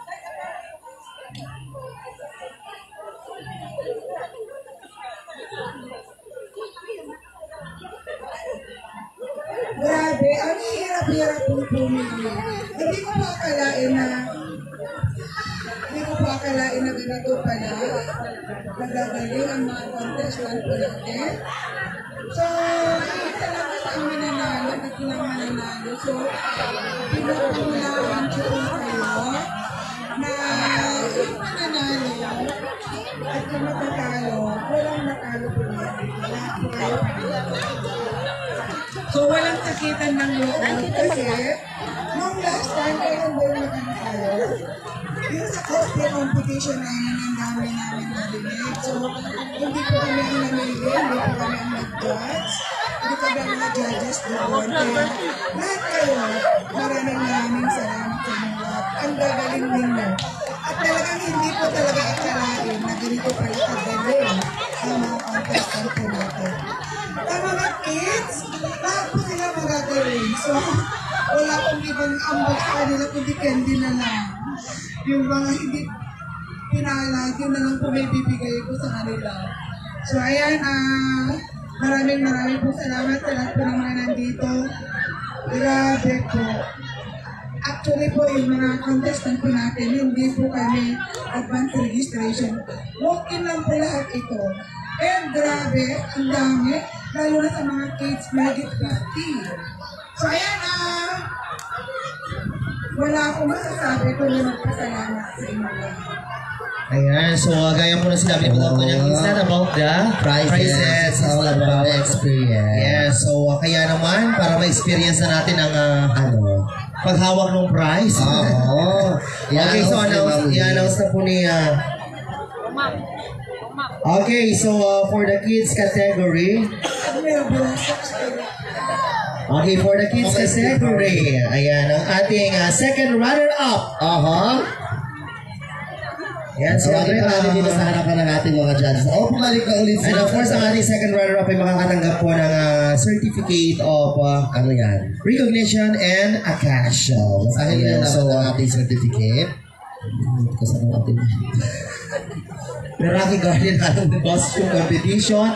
Grabe, ang hirap-hirap po namin. Hindi ko po akalain na ganito pala. Nagagaling ang mga contestant po natin. So, hindi talaga ang mananalo at lang mananalo. So, pinagpulaan ko po kayo na yung mananalo at yung matatalo, walang natalo po natin. So, walang sakitan ng loob kasi nung last time, kailan ba yung nakanalo? Yung sa cosplay competition namin, ang dami namin narinig. So, hindi po kami ang namili, hindi po kami ang nag-judge. hindi ka ba mga judges doon. Kaya lahat kayo, maraming salamat sa inyo lahat. Ang gagaling ninyo. At talagang hindi po talaga akalain na ganito pala kagaling ang mga contestant po natin. Ang mga kids, lahat po sila magagaling. So, wala pong ibang ambag sa kanila kundi candy na lang. Yung mga hindi pinalag, yun na lang po may bibigay ko sa kanila. So, ayan, maraming po salamat sa lahat po ng mga nandito. Grabe po. Actually po, yung mga contestant po natin, hindi po kami advance registration. Walk-in lang po lahat ito. And grabe, ang dami, lalo na sa mga kids magic party. So, ayan, wala akong masasabi kundi magpasalamat sa inyo lang. Ayan, so gaya mo na sinabi mo ko yung instant about the prizes. All about the experience. Yes, so kaya naman, para ma-experience na natin ang paghawak ng prize. Oo. Okay, so i-announce na po ni... Okay, so for the kids category... Okay, for the kids category, ayan, ang ating second runner-up. Yan, so natin dito sa harapan ng ating mga judges. Pumalik ka ulit. And of course, ang ating second runner-up ay makakatanggap po ng certificate of ano yan? recognition and a cash. Masahin Ayan, nyo so ang ating certificate. Kasama natin. Meraki Garden Annual Costume Competition.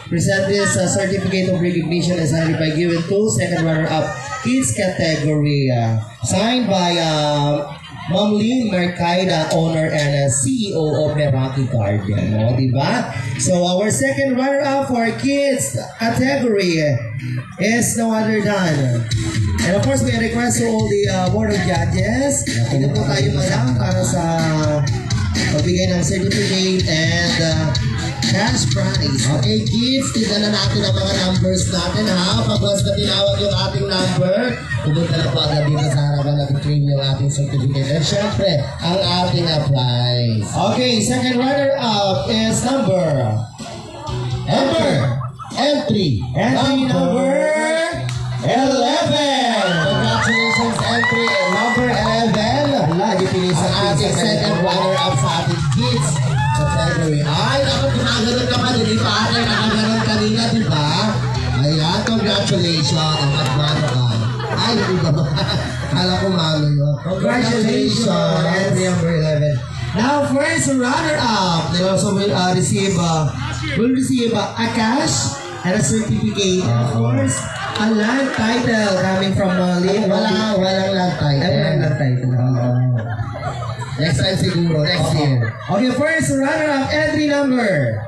Present this certificate of recognition and certified given to second runner-up kids category. Signed by Ma'am Lynn Mercaida, owner and CEO of Meraki Garden. O, diba? So, our second runner-up for kids category is no other than. And of course, we request to all the board of judges. Ito po tayo madam para sa pagbigay ng certificate and cash prize. Okay, kids, tignan na natin ang mga numbers natin, ha? Pag once na tinawag yung ating number, pumunta na po agad dito sa harapan na claim yung ating certificate. And syempre, ang ating prize. Okay, second runner-up is entry number 11. Congratulations, entry number 11. Wala, di pinis Ang ating second runner-up sa ating kids category. Ay, ako ginaganon ka pa, hindi pa ate, nakaganon kanina, di ba? Ayan, congratulations. Ang magmano ka. Ay, hindi ba ba? Kala ko malo yun. Congratulations, entry number 11. Now, first runner-up, they also will receive a cash and a certificate. And of course, a land title coming from Lynn. Walang land title. Walang land title. Next time siguro, next year. Okay, first runner-up, entry number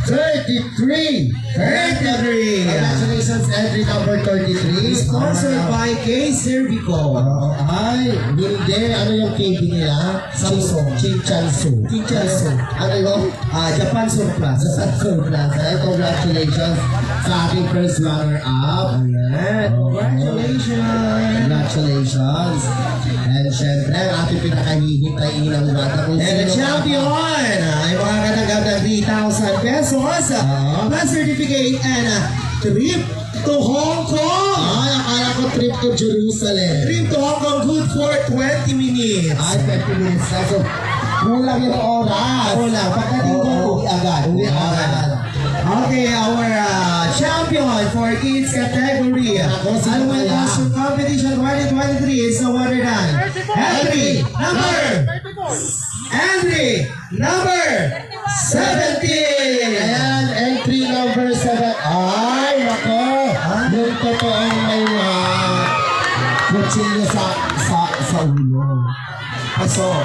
33. Congratulations, entry number 33. Sponsored by K Cervico. Ay, hindi. Ano yung KB nila? Samsung. Chichansu. Ano yung? Japan Surplus. Surplus. Ay, congratulations sa ating first runner-up. Ayan. Congratulations. And syempre, ang ating pinakahihintay ilang bata kung And the champion ay makakatanggap ng 3,000 pesos plus certificate and trip to Hong Kong. Ay, akala ko trip to Jerusalem. Trip to Hong Kong good for 20 minutes. Ay, 20 minutes na. So, kulang yung oras. Kulang. Pagdating doon, uwi agad. Okay, our champion for kids category Annual Costume Competition 2023 is no other than entry number 17. Ayan, entry number 7. Ay, nako. Yung totoong may kutsilyo sa ulo.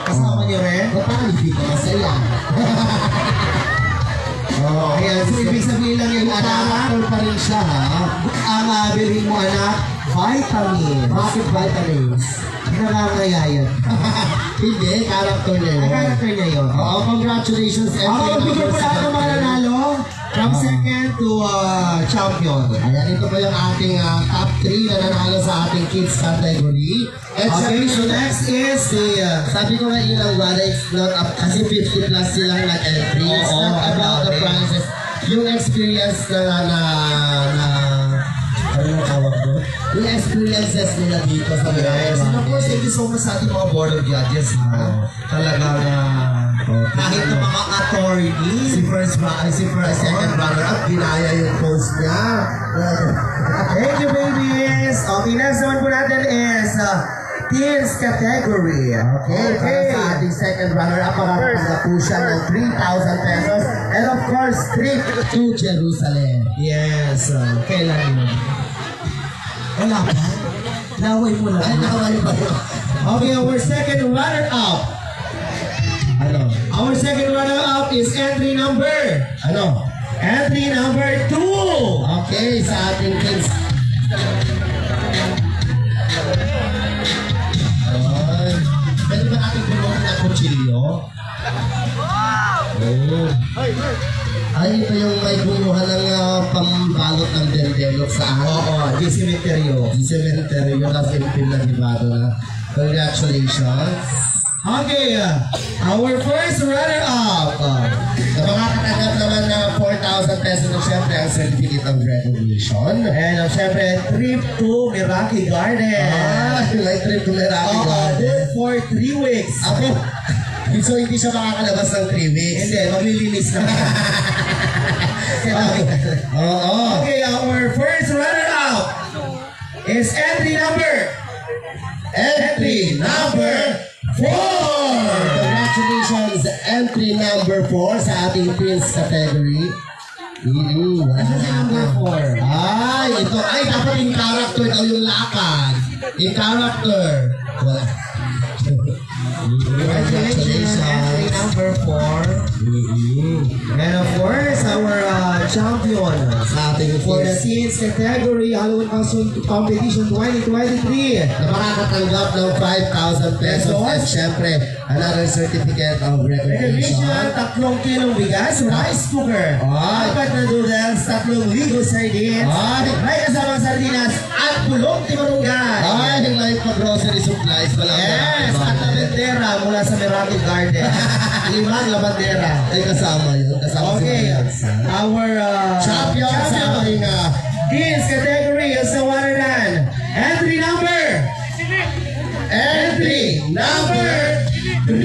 Kasama niyo rin? Paano hindi ko masaya? Ayan, so ibig sabihin lang yung anak, Character pa rin siya, ha? ang bilhin mo anak, vitamin. Bakit vitamins? Nakangayayat. Hindi, character niya yun. Ang character niya yun. Congratulations, entry Bigyan po lahat ng mga nanalo from second to champion. Ayan, ito po yung ating top 3 na nanalo sa ating kids category. And Okay, so next is the... sabi ko nga ilang wala, it's not up, kasi 50 plus silang nag-entry. It's Oo, not about the okay. prizes. yung experience ano na tawag doon? Yung experiences nila dito sa Yes, and of course, thank you so much sa ating mga board of judges, ha? Talagang, kahit ng mga attorney, si second brother up, ginaya yung post niya. thank you, babies! Okay, next naman po natin is, teens category. Okay, para sa ating second runner up, makakatanggap po siya ng 3,000 pesos. And of course, trip to Jerusalem. Yes, kailan yun? Wala pa? Laway mo lang. Ay, nakawali pa yun. Okay, our second runner-up. Ano? Our second runner-up is entry number. Ano? Entry number 2. Okay, sa ating kids. Ay, pwede ba natin gulong ng kutsilyo? Oh. Ay, ito yung may kumuha ng pambalot ng dendelok sa akin. Oo, di cemeteryo. Di cemetery yung kasi pinagibado na. Congratulations. Okay, our first runner-up. Sa mga katanggap naman na 4,000 pesos na syempre ang certificate of recognition. And syempre, trip to Meraki Garden. May trip to Meraki Garden. For 3 weeks. Ako, so hindi siya makakalabas ng 3 weeks. Hindi, maglilinis na. Oo. Okay, our first runner-up is entry number 4. Congratulations, entry number 4 sa ating Prince category. Ano si number 4? Ay, ito. Ay, dapat yung character daw yung lakad. Yung character. Wala. Congratulations, entry number 4. And of course, our champion Sa ating for the Prince teens category Halloween Costume Competition 2023. na makakatanggap ng 5,000 pesos at syempre, another certificate of recognition. Recognition, 3 kilong bigas, rice cooker, Ay. 4 na noodles, 3 ligo sardines, Ay. may kasamang sardinas, at pulong timarunggan. Ay, may pa-grocery supplies pala. Yes, at labandera mula sa Meraki Garden. 5 labandera. Ay, kasama yun. Kasama Okay, si our champion sa ating teens category is the one and done. Entry number 3.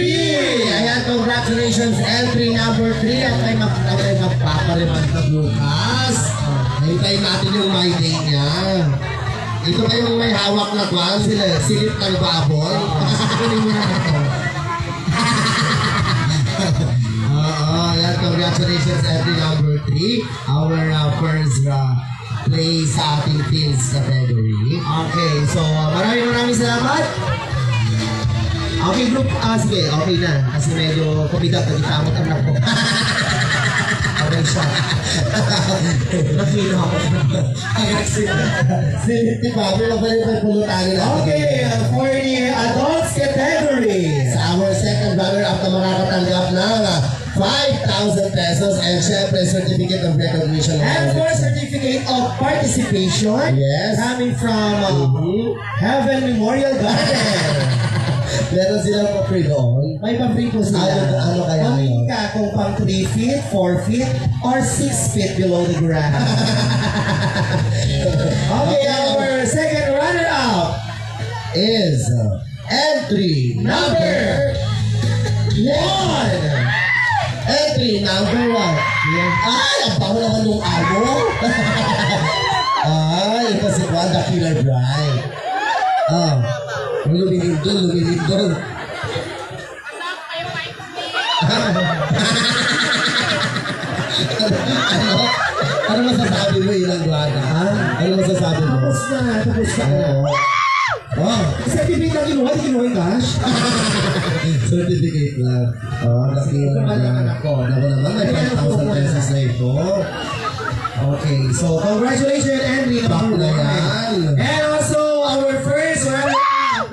Ayan, congratulations, entry number 3. At may magpaparimag na bukas. Hintayin natin yung my day niya. Ito kayong may hawak na kwan, silip ng baboy. Pakasakakunin mo na ito. Ayan, congratulations, entry number 3. Our first play sa ating teens category. Okay, so maraming salamat. Okay, group. Sige, okay na. Kasi medyo kumidat na kita ang anak ko. Okay siya. Nakino ako. Si Bobby, mabalik may pulutangin natin. Okay, for the adults category. Sa our second runner-up na makakatanggap ng 5,000 pesos and syempre certificate of recognition. And for certificate of participation. Yes. Coming from Heaven Memorial Garden. Meron silang pa-free doon. May pa-free po sila. Ano kaya yun? Pamili ka kung pang 3 feet, 4 feet, or 6 feet below the ground. Okay, our second runner-up Is entry number 1. Entry number 1. Ay, ang baho naman yung amo. Ay, ito si Juan the Killer Bride. Lumilip doon. Ano masasabi mo, Ilang Guana? Ano masasabi mo? Tapos na. Certificate na kinuha, di kinuha yung cash. Certificate lang. Ako naman, may 5,000 pesos na ito. Okay, so congratulations, Henry. Bago na yan. And also, our first runner-up.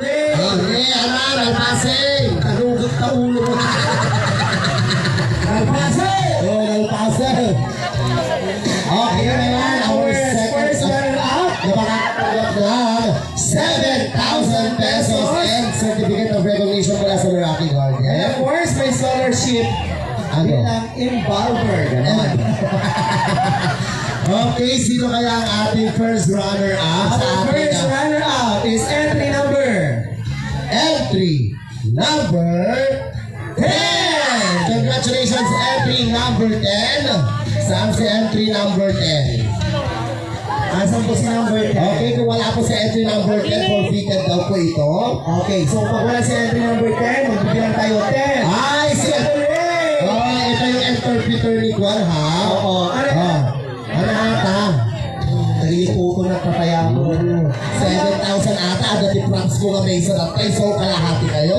Nalpasing! Tagugot na ulo mo. Nalpasing! Nalpasing! Okay na yan, our First runner-up. na makakatanggap ng 7,000 pesos and certificate of recognition mula sa Meraki And of Garden. course, may scholarship bilang involver. Ganon. Okay, sino kaya ang ating first runner-up? Our first runner-up is entry number 10! Congratulations, entry number 10. Saan si entry number 10? Asan po si number 10? Okay, kung wala po si entry number 10, forfeited daw po ito. Okay, so pag wala si entry number 10, magbibigyan tayo 10. Ay, si oh, ito yung interpreter ni Juan, ha? Oo. Ano ata? Naliliputo na pataya ko. 7,000 ata, agad i-props ko nga may sarap tayo, so kalahati kayo.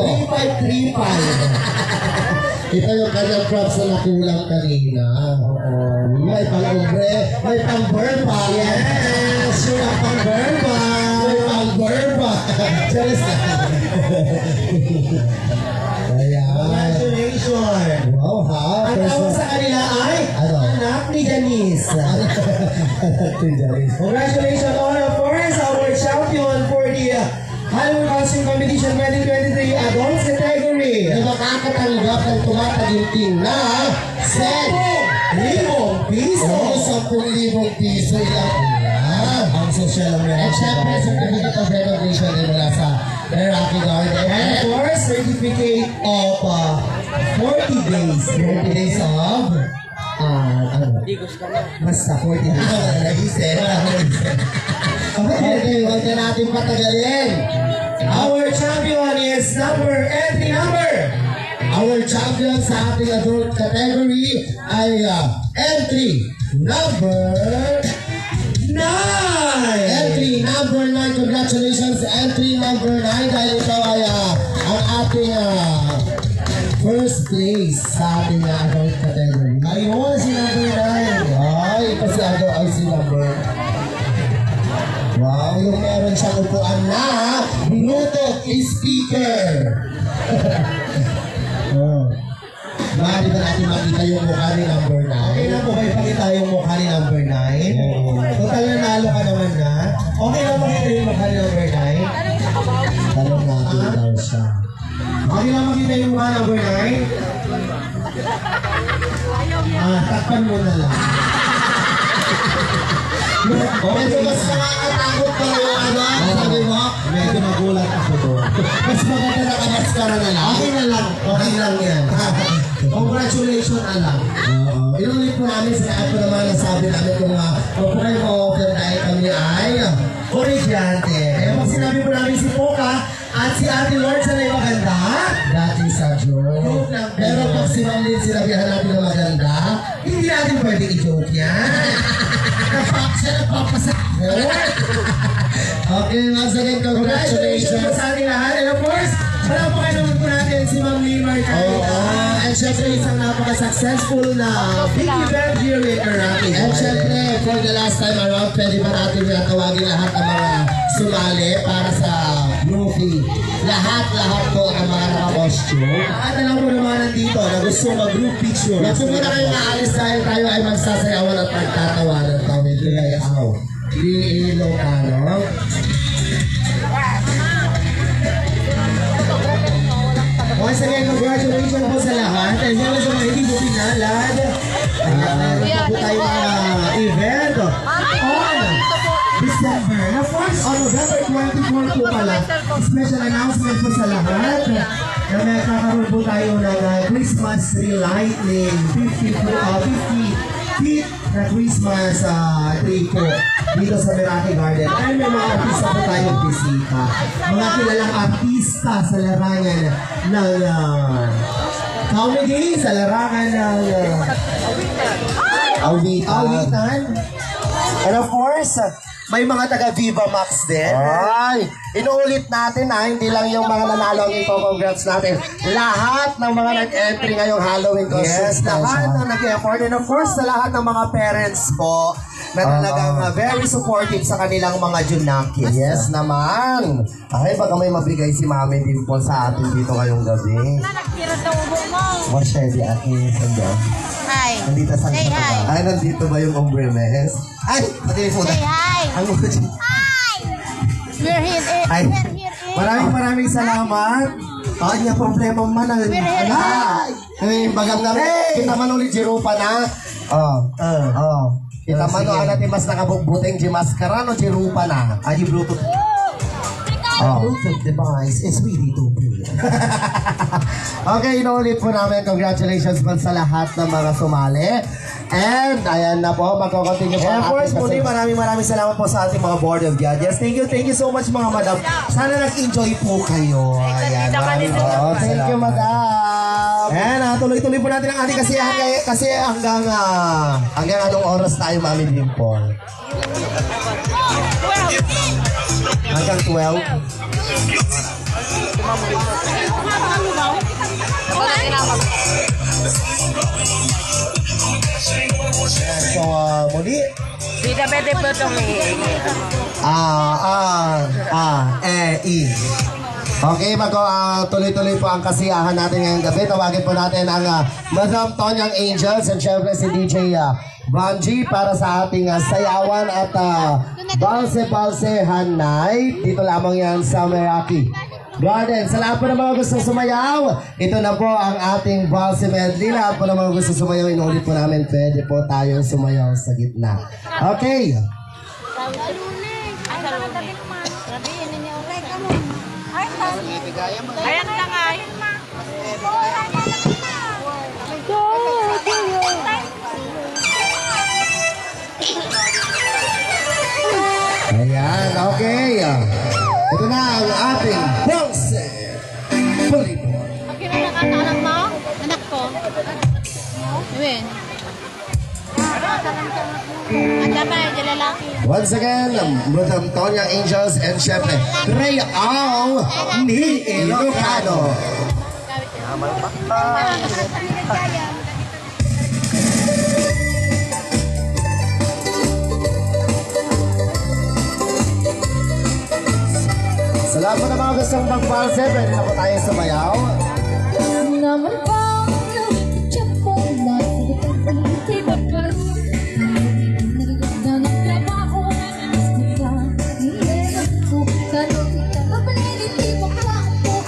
3535. Ito yung kanyang props na nakulang kanina. May pang-ubre, may pang-burn pa. Yes, yung pang-burn pa. May pang-burn pa. Charis na. Ayan. Congratulations. Wow, ha? Ang tawag sa kanila ay Ano? anak ni Janice. Congratulations on of course our champion for the Halloween Costume Competition 2023 Adults category. Na makakatanggap ng tumataginting na 10,000 piso. Oo, 10,000 piso ilang ulan. Ang social At syempre, certificate of recognition din mula sa Meraki Garden. And of course, certificate of 40 days. 40 days of ano? Basta 40 days. Naisip. Okay, huwag na natin patagalin. Our champion is entry number. Our champion sa ating adult category ay entry number 9. Entry number 9. Congratulations, entry number 9. Dahil ito ay ang ating first place sa ating adult category. Ayun, si number 9. Ay, kasi ay si number. Wow, yung meron siyang upuan na Bluetooth speaker. Oh. Maaari ba natin makita yung mukha ni number 9? Okay lang po ba ipakita yung mukha ni number 9? Total nanalo ka naman na. Okay lang makita yung mukha ni number 9? Tanong natin daw siya. Okay lang makita yung mukha number 9? Takpan mo na lang. Medyo mas nakakatakot pa yung ano, sabi mo? Medyo magulat ako doon. Mas maganda nakamaskara na lang. Okay na lang. Okay lang yan. Congratulations, alam. Inulit po namin sa app naman na sabi namin kung kung kayo ma-offer dahil kami ay Origyante. Kaya pag sinabi po namin si Poca at si Ate Lord sa na maganda, dati sa joke. Pero pag si Ma'am Lynn sinabihan natin na maganda, hindi natin pwede i-joke yan. siya nagpapasakot. Okay, once again, Congratulations po congratulations. sa ating lahat. And of course, palapakan naman po natin si Ma'am Lee Margarita. And syempre, Isang napaka-successful na big event here in Iraqi. And syempre, for the last time around, pwede ba natin tawagin lahat ng mga sumali para sa movie? Lahat po ng mga naka-costume. At alam ko naman nandito na gusto mag-group picture. Huwag po muna kayo maalis dahil tayo ay magsasayawan at magtatawanan tawid Ligayaw. Di Ilocano. Once again, congratulations po sa lahat. And yan sa mga hindi po pinalad. Meron pa po tayo mga event on December. And of course, on November 24 po pala, special announcement po sa lahat na magkakaroon po tayo ng Christmas tree lighting. 50 feet na Christmas tree po dito sa Meraki Garden. Ay, may mga artista po tayong bisita. Mga kilalang artista sa larangan ng comedy, sa larangan ng awitan. And of course, may mga taga Viva Max din. Ay, inuulit natin hindi lang yung mga nanalo nito, congrats natin. Lahat ng mga nag-entry ngayong Halloween costume. Yes, lahat ng nag-effort. And of course, sa lahat ng mga parents po na talagang very supportive sa kanilang mga junakis. Yes naman. Ay, baka may mabigay si Mami Dimple sa atin dito ngayong gabi. Nagtira sa ubo mo. Marshall, ate, sando. Hi. Nandito sa Say hi. Ay, nandito ba yung Ombremes? Ay, pati po na. Say hi. Ang Hi. We're here. Ay. We're here. Maraming salamat. Niya problema man. Ay, bagang nga. Kita man ulit Jirupa na. Kita man o natin mas nakabugbuteng Jimaskara no Jirupa na. Ay, Bluetooth. Bluetooth device is ready to play. Okay, inuulit po namin. Congratulations po sa lahat ng mga sumali. And ayan na po, magkocontinue po. And of course, muli maraming salamat po sa ating mga board of judges. Thank you so much mga madam. Sana nag-enjoy po kayo. Ayan, maraming Thank you, madam. And tuloy-tuloy po natin ang ating kasiyahan kasi hanggang anong oras tayo, Mami Dimple? Hanggang 12. So, muli. Tidak pwede po itong I. Okay, tuloy-tuloy po ang kasiyahan natin ngayong gabi. Tawagin po natin ang Madam Tonyang Angels and syempre si DJ Banji para sa ating sayawan at balse-balsehan night. Dito lamang yan sa Meraki Garden. Sa lahat po ng mga gusto sumayaw, ito na po ang ating balse medley. Lahat po ng mga gusto sumayaw, inulit po namin, pwede po tayo sumayaw sa gitna. Okay. Ayan na nga. Ayan, okay. Ito na ang ating balse volleyball. Okay na anak mo? Anak ko? Gawin. Ang damay, yung lalaki. Once again, Madam Tonyang Angels and syempre, Ray Al ni Ilocano. Salamat po na mga gustong mag-balse. Pwede na po tayo sumayaw. Naman ba nakikitya ko na hindi magkaroon nagaganda ng trabaho gusto ka iyan ko tanong kita mapaliliti mo ka po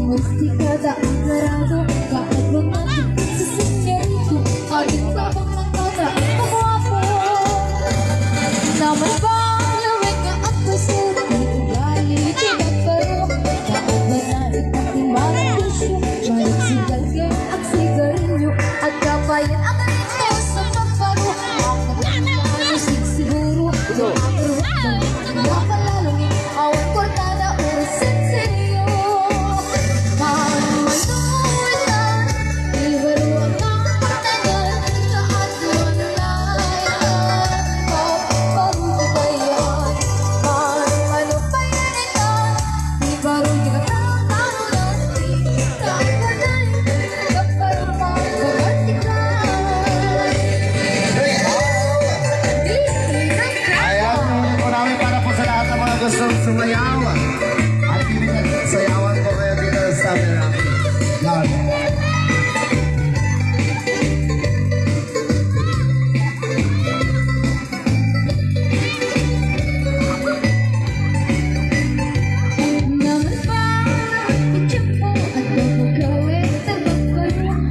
musti ka daang narado kahit mga sa sinyerito agad ka bang nagkada magwapo naman ba lawag ka at puso di ugali di magkaroon kahit manalit at imalang puso balik sigalgay at sigarilyo at kapayan ang rito sa pagparo ang nagkakalusig siguro yung agruhan ng napalalungin awang kortada urasin seryo manunulan ibaro ang pagtagal kaat lunay parupayan ano pa yan ito ibaro yung katatalunan kaagwanan kaparupang Ayan, po namin para po sa lahat ng mga gustong sumayaw. At sayawan po kayo dito sa Meraki Garden. naman ba nakikitya ko at gagawin sa magkaroon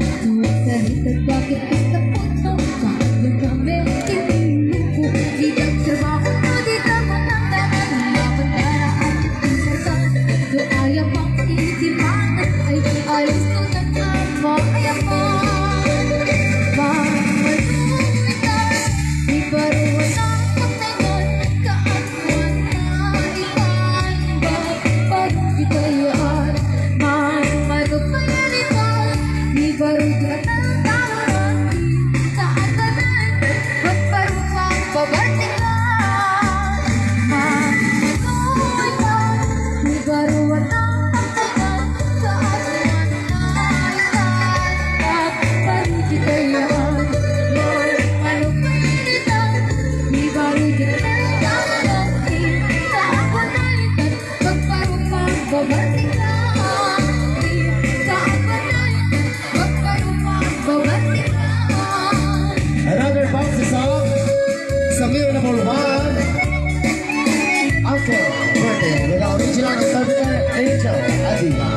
kahit at bakit basta puto kahit ba kami tininin ko di ka trabaho mo di ka matangganan laban para at isasan do ayaw pang titimanan ay alis ko na mo ayaman mamalumitan di baruan ang pagtagal kaatuan na ikan pag kitayaan mamano pa yan ikan di baruan ang talunan kaatanan magparuang pabartikan mamalumitan di baruan ang pagtagal kaatuan na ikan pag kitayaan mamano pa yan ikan di baruan ang talunan kaatanan magparuang pabartikan Another bouncy song sa Mirror number 1. Uncle Birthday with the original Angel Adila.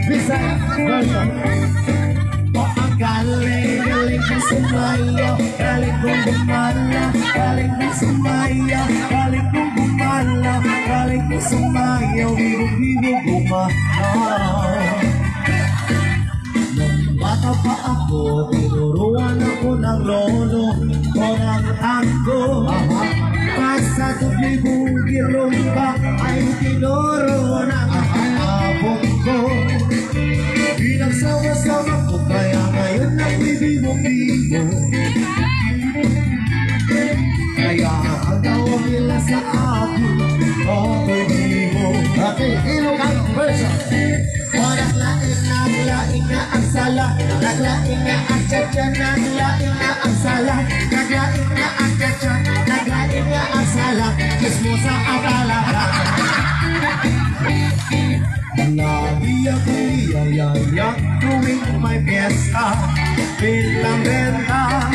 Bisaya version. Oh, ang galing kong sumayaw, galing kong gumala, galing kong sumayaw, galing kong gumala, galing kong sumayaw, bibog-bibog gumalaw. Nung bata pa ako, tinuruan ako ng lolo ko ng tango. Basta tublibugir rumba ay tinuro ng abong ko. Pinagsama-sama ko kaya ngayon nagbibigo-bigo. Kaya ang tawag nila sa akin, okay bigo. Okay, Ilocano version. O naglaing nga ang sala, naglaing nga ang tsa-tsa, naglaing nga ang sala, naglaing nga ang tsa-tsa, naglaing nga ang sala, kismosa ang talaga. Lagi ako iyayayak tuwing may piyesta, bilang benta.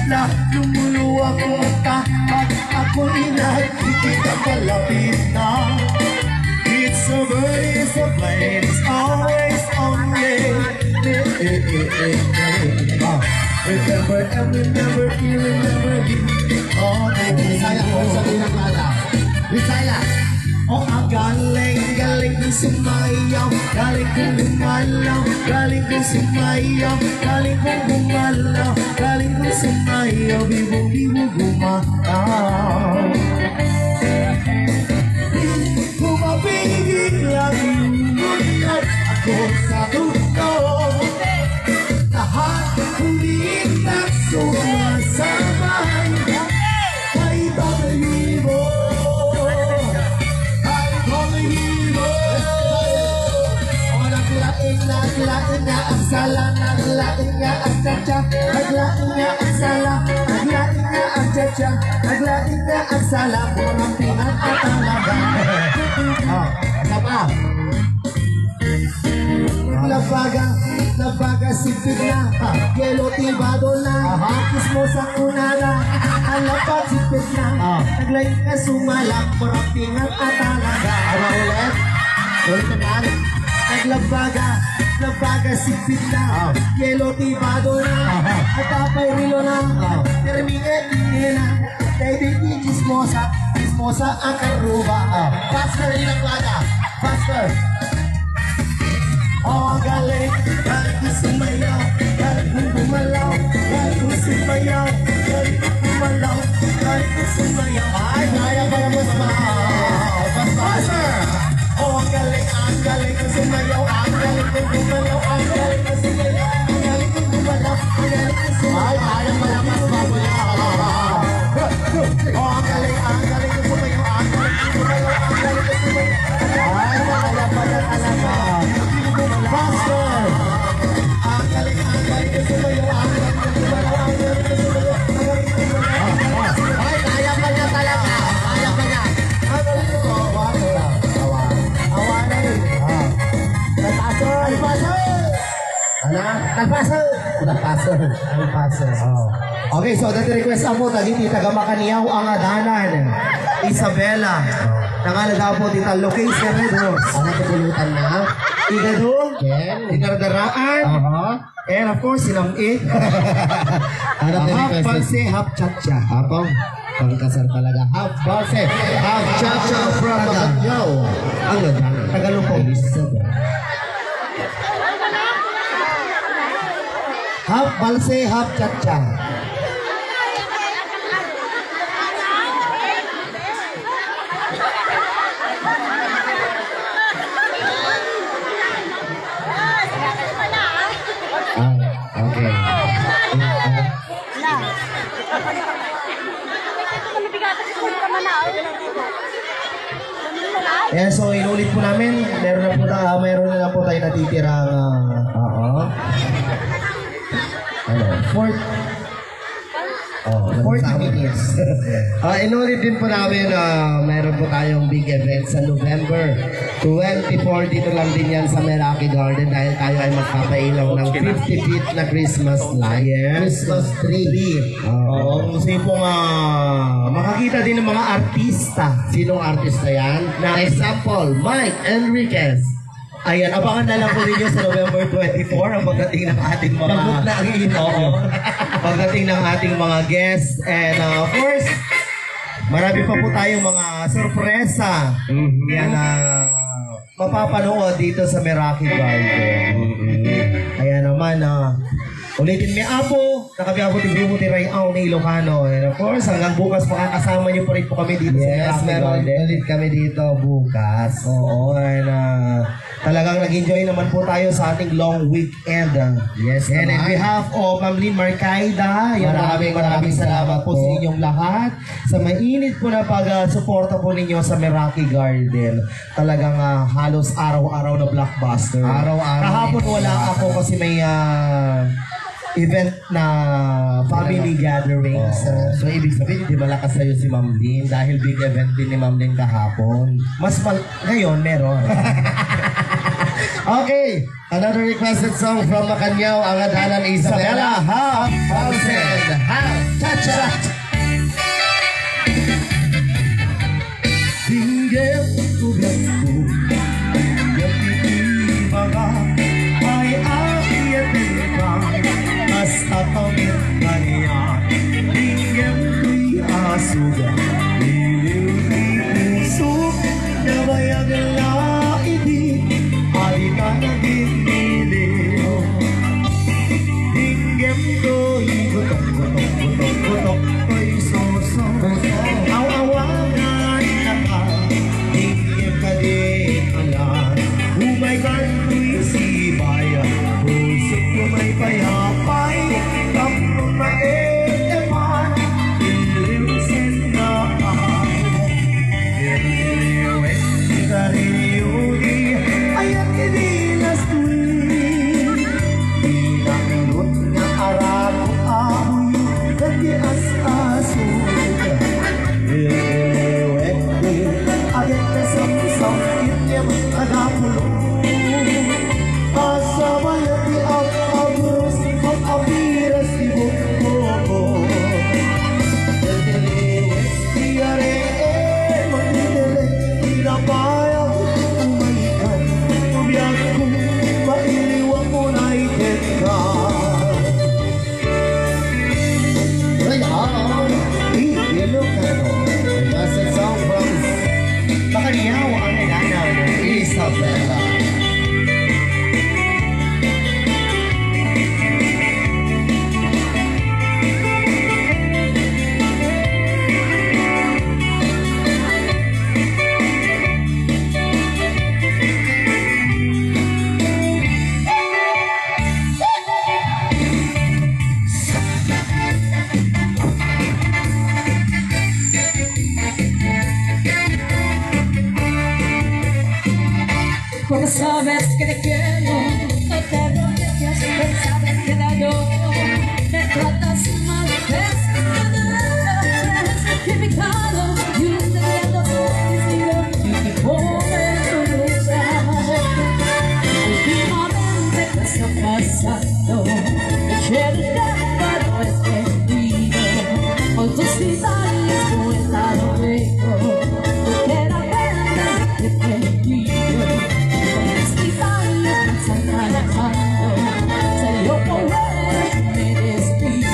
Lahat lumuluwa ko ka, pag ako'y nakikita malapit na. It's a bird, it's a plane, it's always on me. Remember and remember, you remember me. Oh, Bisaya ko sa pinakala. Bisaya. Oh, ang galing kong sumayaw, galing kong gumalaw, galing kong sumayaw, galing kong gumalaw, galing kong sumayaw, bibong-bibong gumalaw. Kumapigil lang at ako sa tuto, lahat humiit at sumasabay, ay pag-ibo. Naglaing nga ang sala, naglaing nga ang tsa-tsa, naglaing nga ang sala, naglaing nga ang tsa-tsa, naglaing nga ang sala, kumampingan at talaga. Sama. Labaga sipid na, yelo tibado na, kismo sa kunala, ang lapad sipid na, naglaing nga sumalak, kumampingan at talaga. Ulit? Ulit naman. Naglabaga sipit na, yelo tibado na, at papay rilo na, terminge na, baby chismosa, chismosa ang karuba. Faster ilang laga, faster. Oh, galing kong sumayaw, galing kong gumalaw, galing kong sumayaw, galing kong gumalaw, galing kong sumayaw. Ay, kaya pa naman sa faster. Oh, ang galing kong sumayaw, ang galing kong gumalaw, ang galing kong sumayaw, ang galing kong gumalaw, ang galing kong sumayaw. Ay, kaya pa naman sa oh, ang galing kong sumayaw, ang galing kong gumalaw, ang galing kong sumayaw. Ay, kaya pa na talaga. Faster! Ang galing kong sumayaw, ang galing kong gumalaw, ang galing kong sumayaw, ang galing kong gumalaw. Ay, kaya pa niya talaga, kaya pa niya. Ang galing ko, Nagpasol. Okay, so dati request ako dagiti taga Makaniyaw ang adanan. Isabela. Nangala daw po dito location Red Horse. Ano pulutan na? Igadong. Ken. Dinardaraan. And of course, sinamit. Half balse, half chacha. Apong. Pangkasar talaga. Half balse, half chacha from Makaniyaw. Ang adanan. Tagalupong. Half balse, half chacha. Okay. Yeah, so inulit po namin. Meron na lang po tayo natitirang fourth. 40 minutes. Inulit din po namin meron po tayong big event sa November 24. Dito lang din yan sa Meraki Garden dahil tayo ay magpapailaw ng 50 feet na Christmas light. Christmas tree. Oo, gusto niyo pong makakita din ng mga artista. Sinong artista yan? Na example, Mike Enriquez. Ayan, abangan na lang po ninyo sa November 24 ang pagdating ng ating mga... Pagod na ang ino. Oo. Pagdating ng ating mga guests. And of course, marami pa po tayong mga sorpresa. Yan mapapanood dito sa Meraki Garden. Ayan naman, ulitin may apo, nakabiabot yung grupo ni Rayaw ni Ilocano. And of course, hanggang bukas makakasama niyo pa rin po kami dito Yes, sa Meraki meron Garden. ulit kami dito bukas. Oo, and talagang nag-enjoy naman po tayo sa ating long weekend. Yes, And in naman. behalf of Ma'am Lynn Marcaida, maraming salamat po sa inyong lahat sa mainit po na pag-suporta po ninyo sa Meraki Garden. Talagang halos araw-araw na blockbuster. Araw-araw. Kahapon wala ako kasi may event na family gatherings. So, ibig sabihin, hindi malakas sa'yo si Ma'am Lynn dahil big event din ni Ma'am Lynn kahapon. Ngayon, meron. Okay, another requested song from Macanyao, ang adalan Isabela. Half Paulsen, Half Chacha. Tinggal ugatku yang itibaga ay akiyatin hasta pamit kanya tinggal kuy asuga iliw di puso nabayag na ibig alita naging iliw tinggal ko'y gutok ko'y soso aw-awangan tinggal ka din alam umay kan'y sibaya puso ko may payapay tapos maeman iliw sendaan iliw kariyuri ayat kinilas tuwin pinakilot na arabo ahoy katias aso iliw ayat kasam-sam ityam agapulo asabaya di abros apiras di buko iliw tiyare magdidele tinapayang umalikan ubiyag ko mailiwang mo na itetka Rayaw, Ilocano. Requested song from Macanyao ang ilanang Isabela. Porque sabes que te quiero, no te arrodillas, pero sabes que te adoro. Me tratas mal, es que te dejas que mi caro y un secreto suicida y que come tu lucha. Últimamente, ¿qué está pasando? Me quiero dar, pero es perdido. Con tus detalles no he estado rico. No quiero verte que te perdido. Salió por ver, me despido.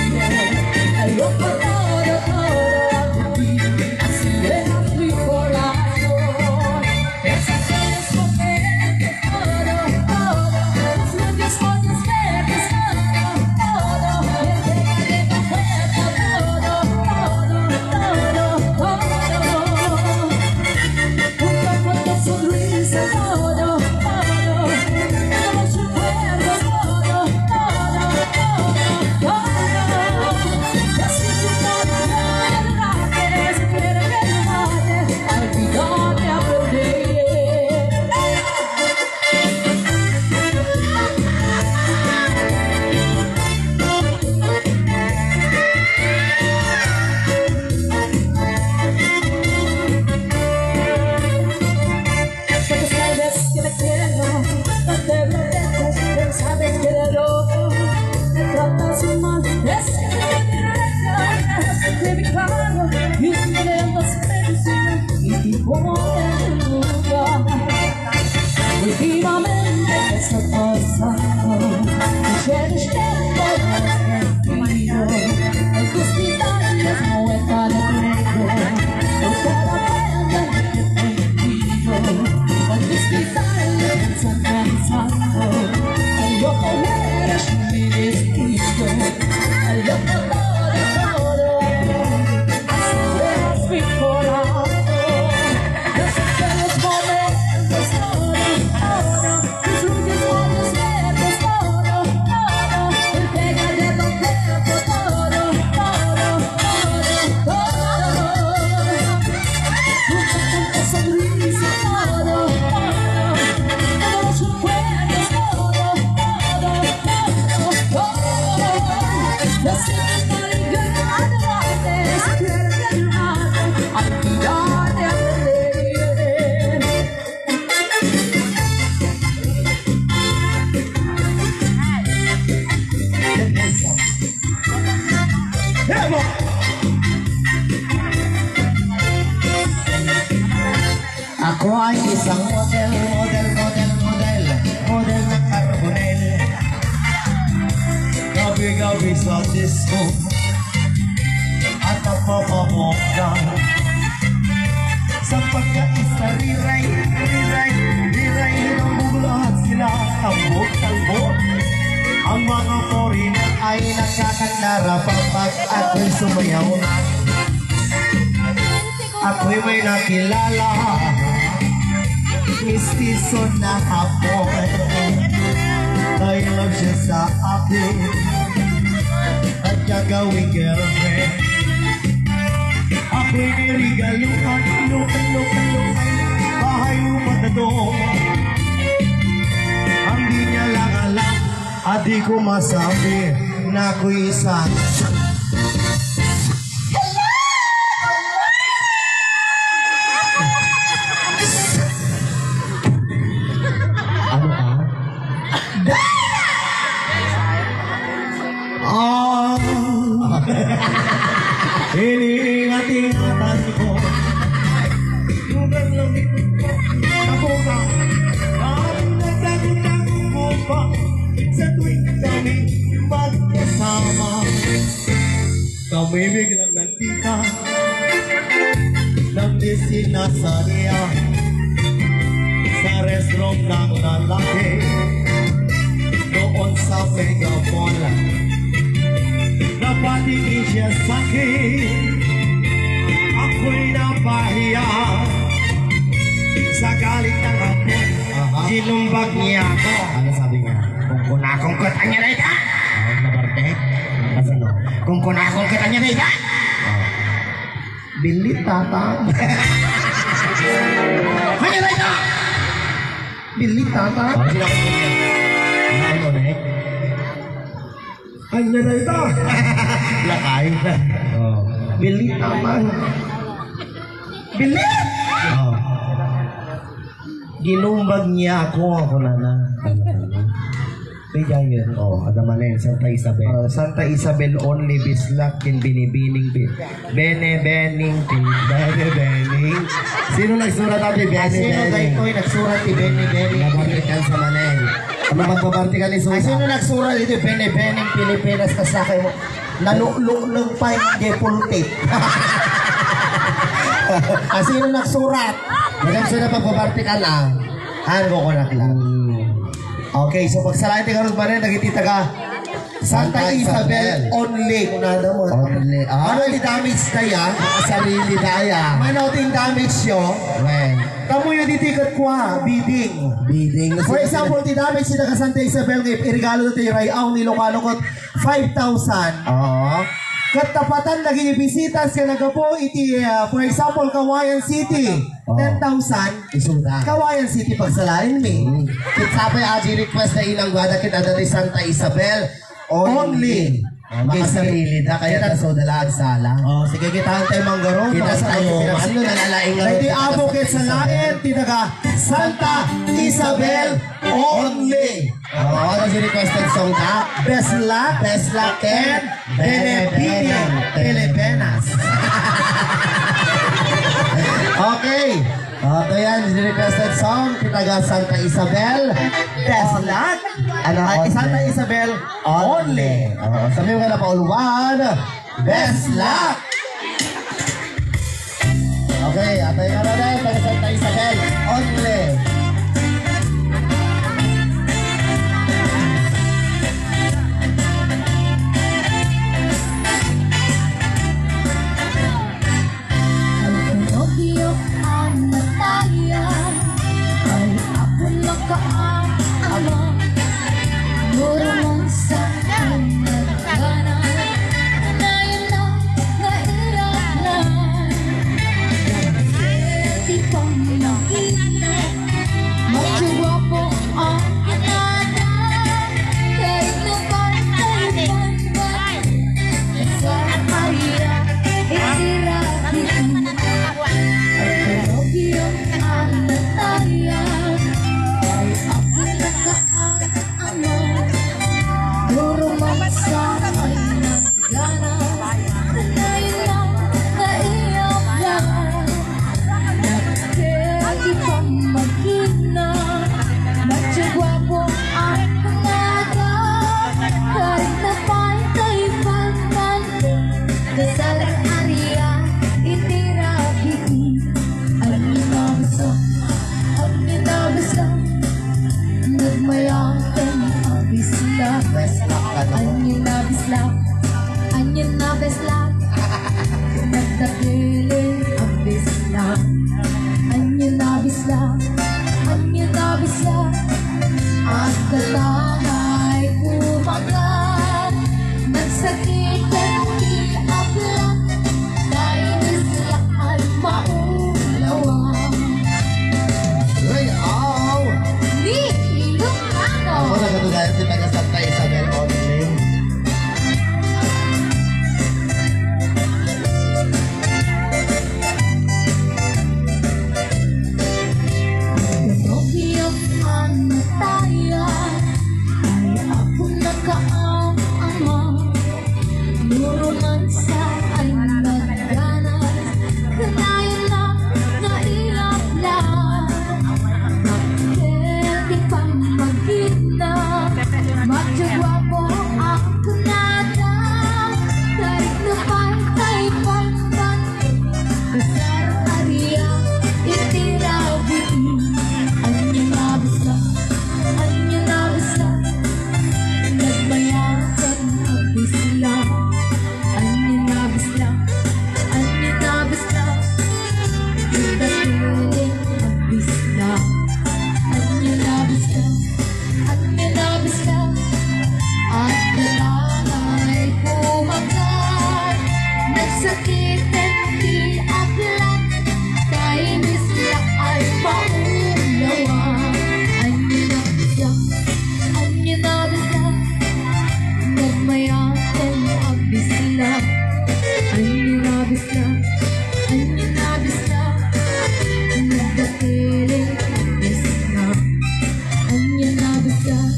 Ako ay isang model ng carbonel. Gabi-gabi sa disco at napapamokda sa pagkaisa riray hinambog lahat sila tambok. Ang mga foreigner ay nakakandara pag ako'y sumayaw na. Ako'y may nakilala, mistiso na hapon. Dahil lang siya sa akin at gagawing girlfriend. Ako'y nirigaluhan, lukan, bahay upat na doon. Ang di niya lang alam at di ko masabi na ako'y isang ano ka? Iniingat-ingatan ko Lugan lang ako ka Nagdago-dago ko pa sa tuwing kami magkasama. Kami biglang nagkita ng disinasarya sa restaurant ng lalaki doon sa Mega Mall. Napatingin siya sa'kin, ako'y napahiya. Sa galit ng hapon, ginumbag niya ako. Ano sabi niya? Kung kunakong kita niya na ita. Nabarte? Ano? Kung kunakong kita niya na ita. Bilit tata. Hanya na ita! Bilit tata. Sino ako po niya? Ano na eh? Hanya na ita! Lakay. Bilit tata. Bilit! Ginumbag niya ako na. Kaya yun, adamanin, Santa Isabel. Santa Isabel only, bislak, binibining, bening. Sino nagsurat natin, bening? Sino dahil nagsurat ni bening? Nabartikan sa maneng. Ano magbabartikan ni Susa? Sino nagsurat dito, bening, Pilipinas, kasakay mo? Nalulong pa yung gepultate. Sino nagsurat? Magandang sila pagbabartikan lang. Ano ko na lang. Okay, so pagsalain tayo karoon pa rin, nagitita ka Santa Isabel only. Kunada mo. Only. Ano yung damage kaya? Sarili daya. Ano yung damage yun? Kamu yung ditikat ko ha, bidding. For example, di damage sila ka Santa Isabel, irigalo na tayo rayaw ni Lokalokot 5,000. Katapatan lagi bisita sa nagapo iti for example Kawayan City 10,000 isuda Kawayan City pagsalain mi kitsapay aji request na ilang wada kita dati Santa Isabel only makasarili da kaya taso dalag sala. Sige kita tayo manggaro kita sa tayo ano nalalaing ready advocate sa lain tinaga Santa Isabel only. Ano si requested song ka? Best luck and Benefiting Pilipinas. Okay. Ito yan, si requested song tinaga Santa Isabel best luck at Santa Isabel only. Sabi mo ka na pauluan, best luck. Okay, atay ka na rin pag Santa Isabel only. Keep Anyo labis lang, anyo labis lang. At katanay kumagat, nagsakit at di ablang. Dahil sila ay maulawan. Ay, aw! Ni Ilocano. Ako na katulayan si taga Santa Isabel only. Pinocchio ang natayan, ay ako nakaang-ama. Nuromansa ay nagdanas, kanayan lang na ilap lang. Bakit di pa magkita, macho guwapo ang kunadang. Tarik na pantay pantay, besar Maria itirabitin. Anyo labis lang, anyo labis lang. Nagbayasan abis lang. Anyo labis lang, anyo labis lang. Nagdatiling abis lang. Anyo labis lang, anyo labis lang. At nalalay kumagat, nagsakit at di ablan. Dahil sila ay maulawan. Anyo labis lang, anyo labis lang. Nagmayasan abis lang. Anyo labis lang, anyo labis lang. Nagdatiling abis lang. Anyo labis lang,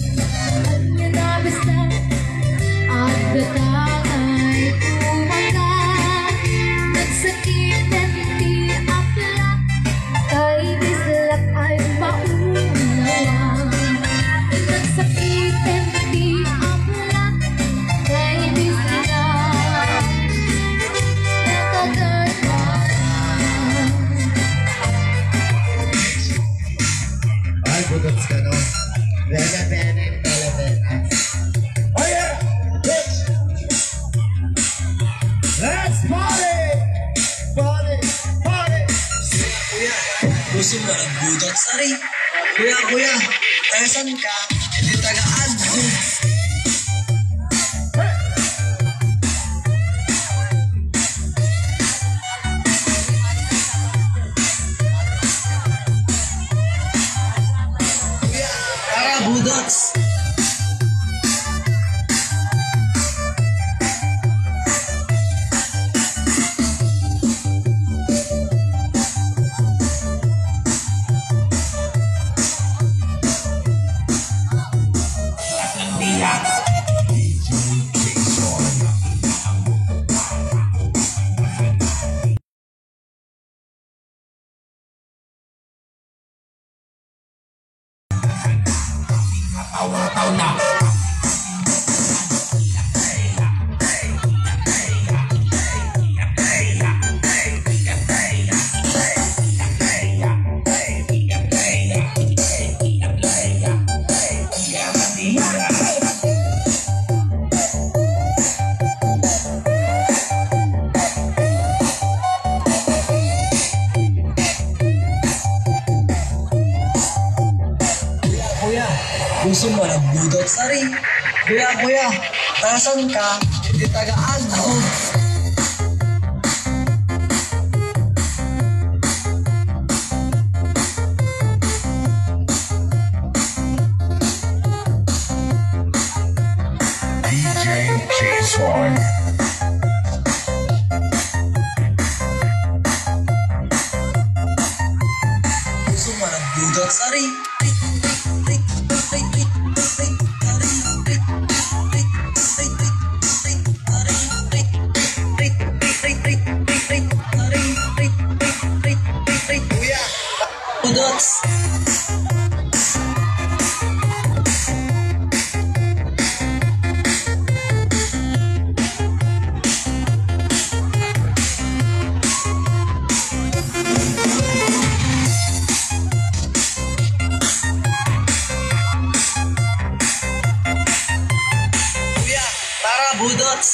anyo labis lang. At datangay kumagat, nagsakit at di ablan. Kahit sila ay maulawan. Nagsakit at di ablan. Kahit sila nakagalawan. Ay, budots ka no. Bene, bene, bene, bene. Oh yeah! Let's party! Party! Party! Kuya, gusto mo ng budot sari? Kuya, tasan ka? Hindi tagaan. Kuya, tara budots. Kuya, gusto mo ng budot sari? Kuya, tasan ka? Hindi tagaan ako. Gusto mo ng budot sari? Kuya, budots. Kuya, tara budots.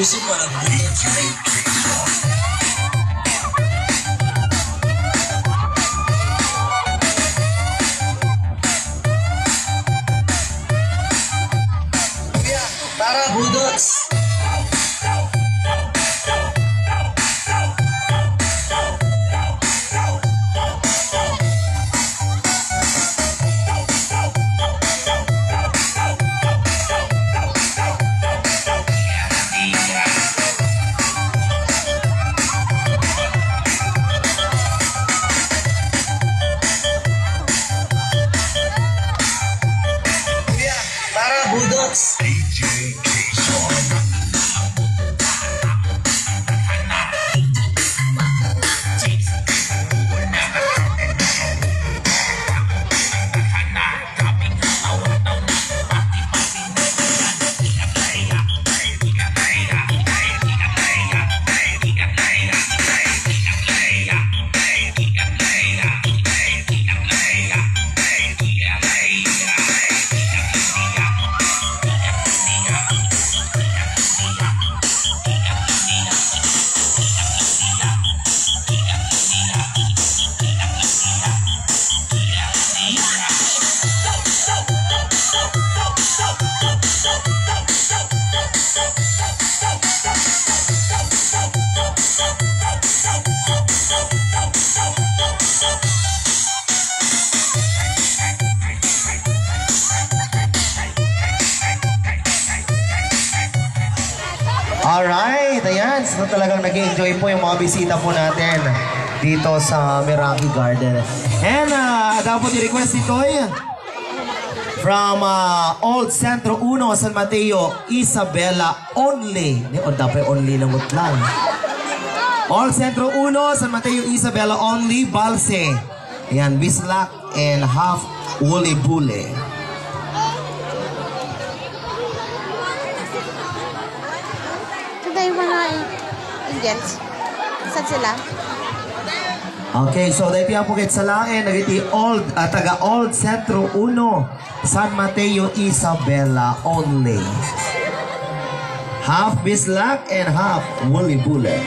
Gusto mo nagbutot sa rin. Kuya, tara budots! Kuya, tara budots! Alright, ayan. So talagang nag-enjoy po yung mga bisita po natin dito sa Meraki Garden. And dapat i-request ito from Old Centro 1, San Mateo, Isabela only. O dapat only lang lang. Old Centro 1, San Mateo, Isabela only, Balse. Ayan, Bislak and half Wuli Bule. Yung mga Indians. Saan sila? Okay, so dahil po kahit sa lain, nagiti old, taga Old Centro 1, San Mateo, Isabela only. Half Bislak and half Wuli Bule.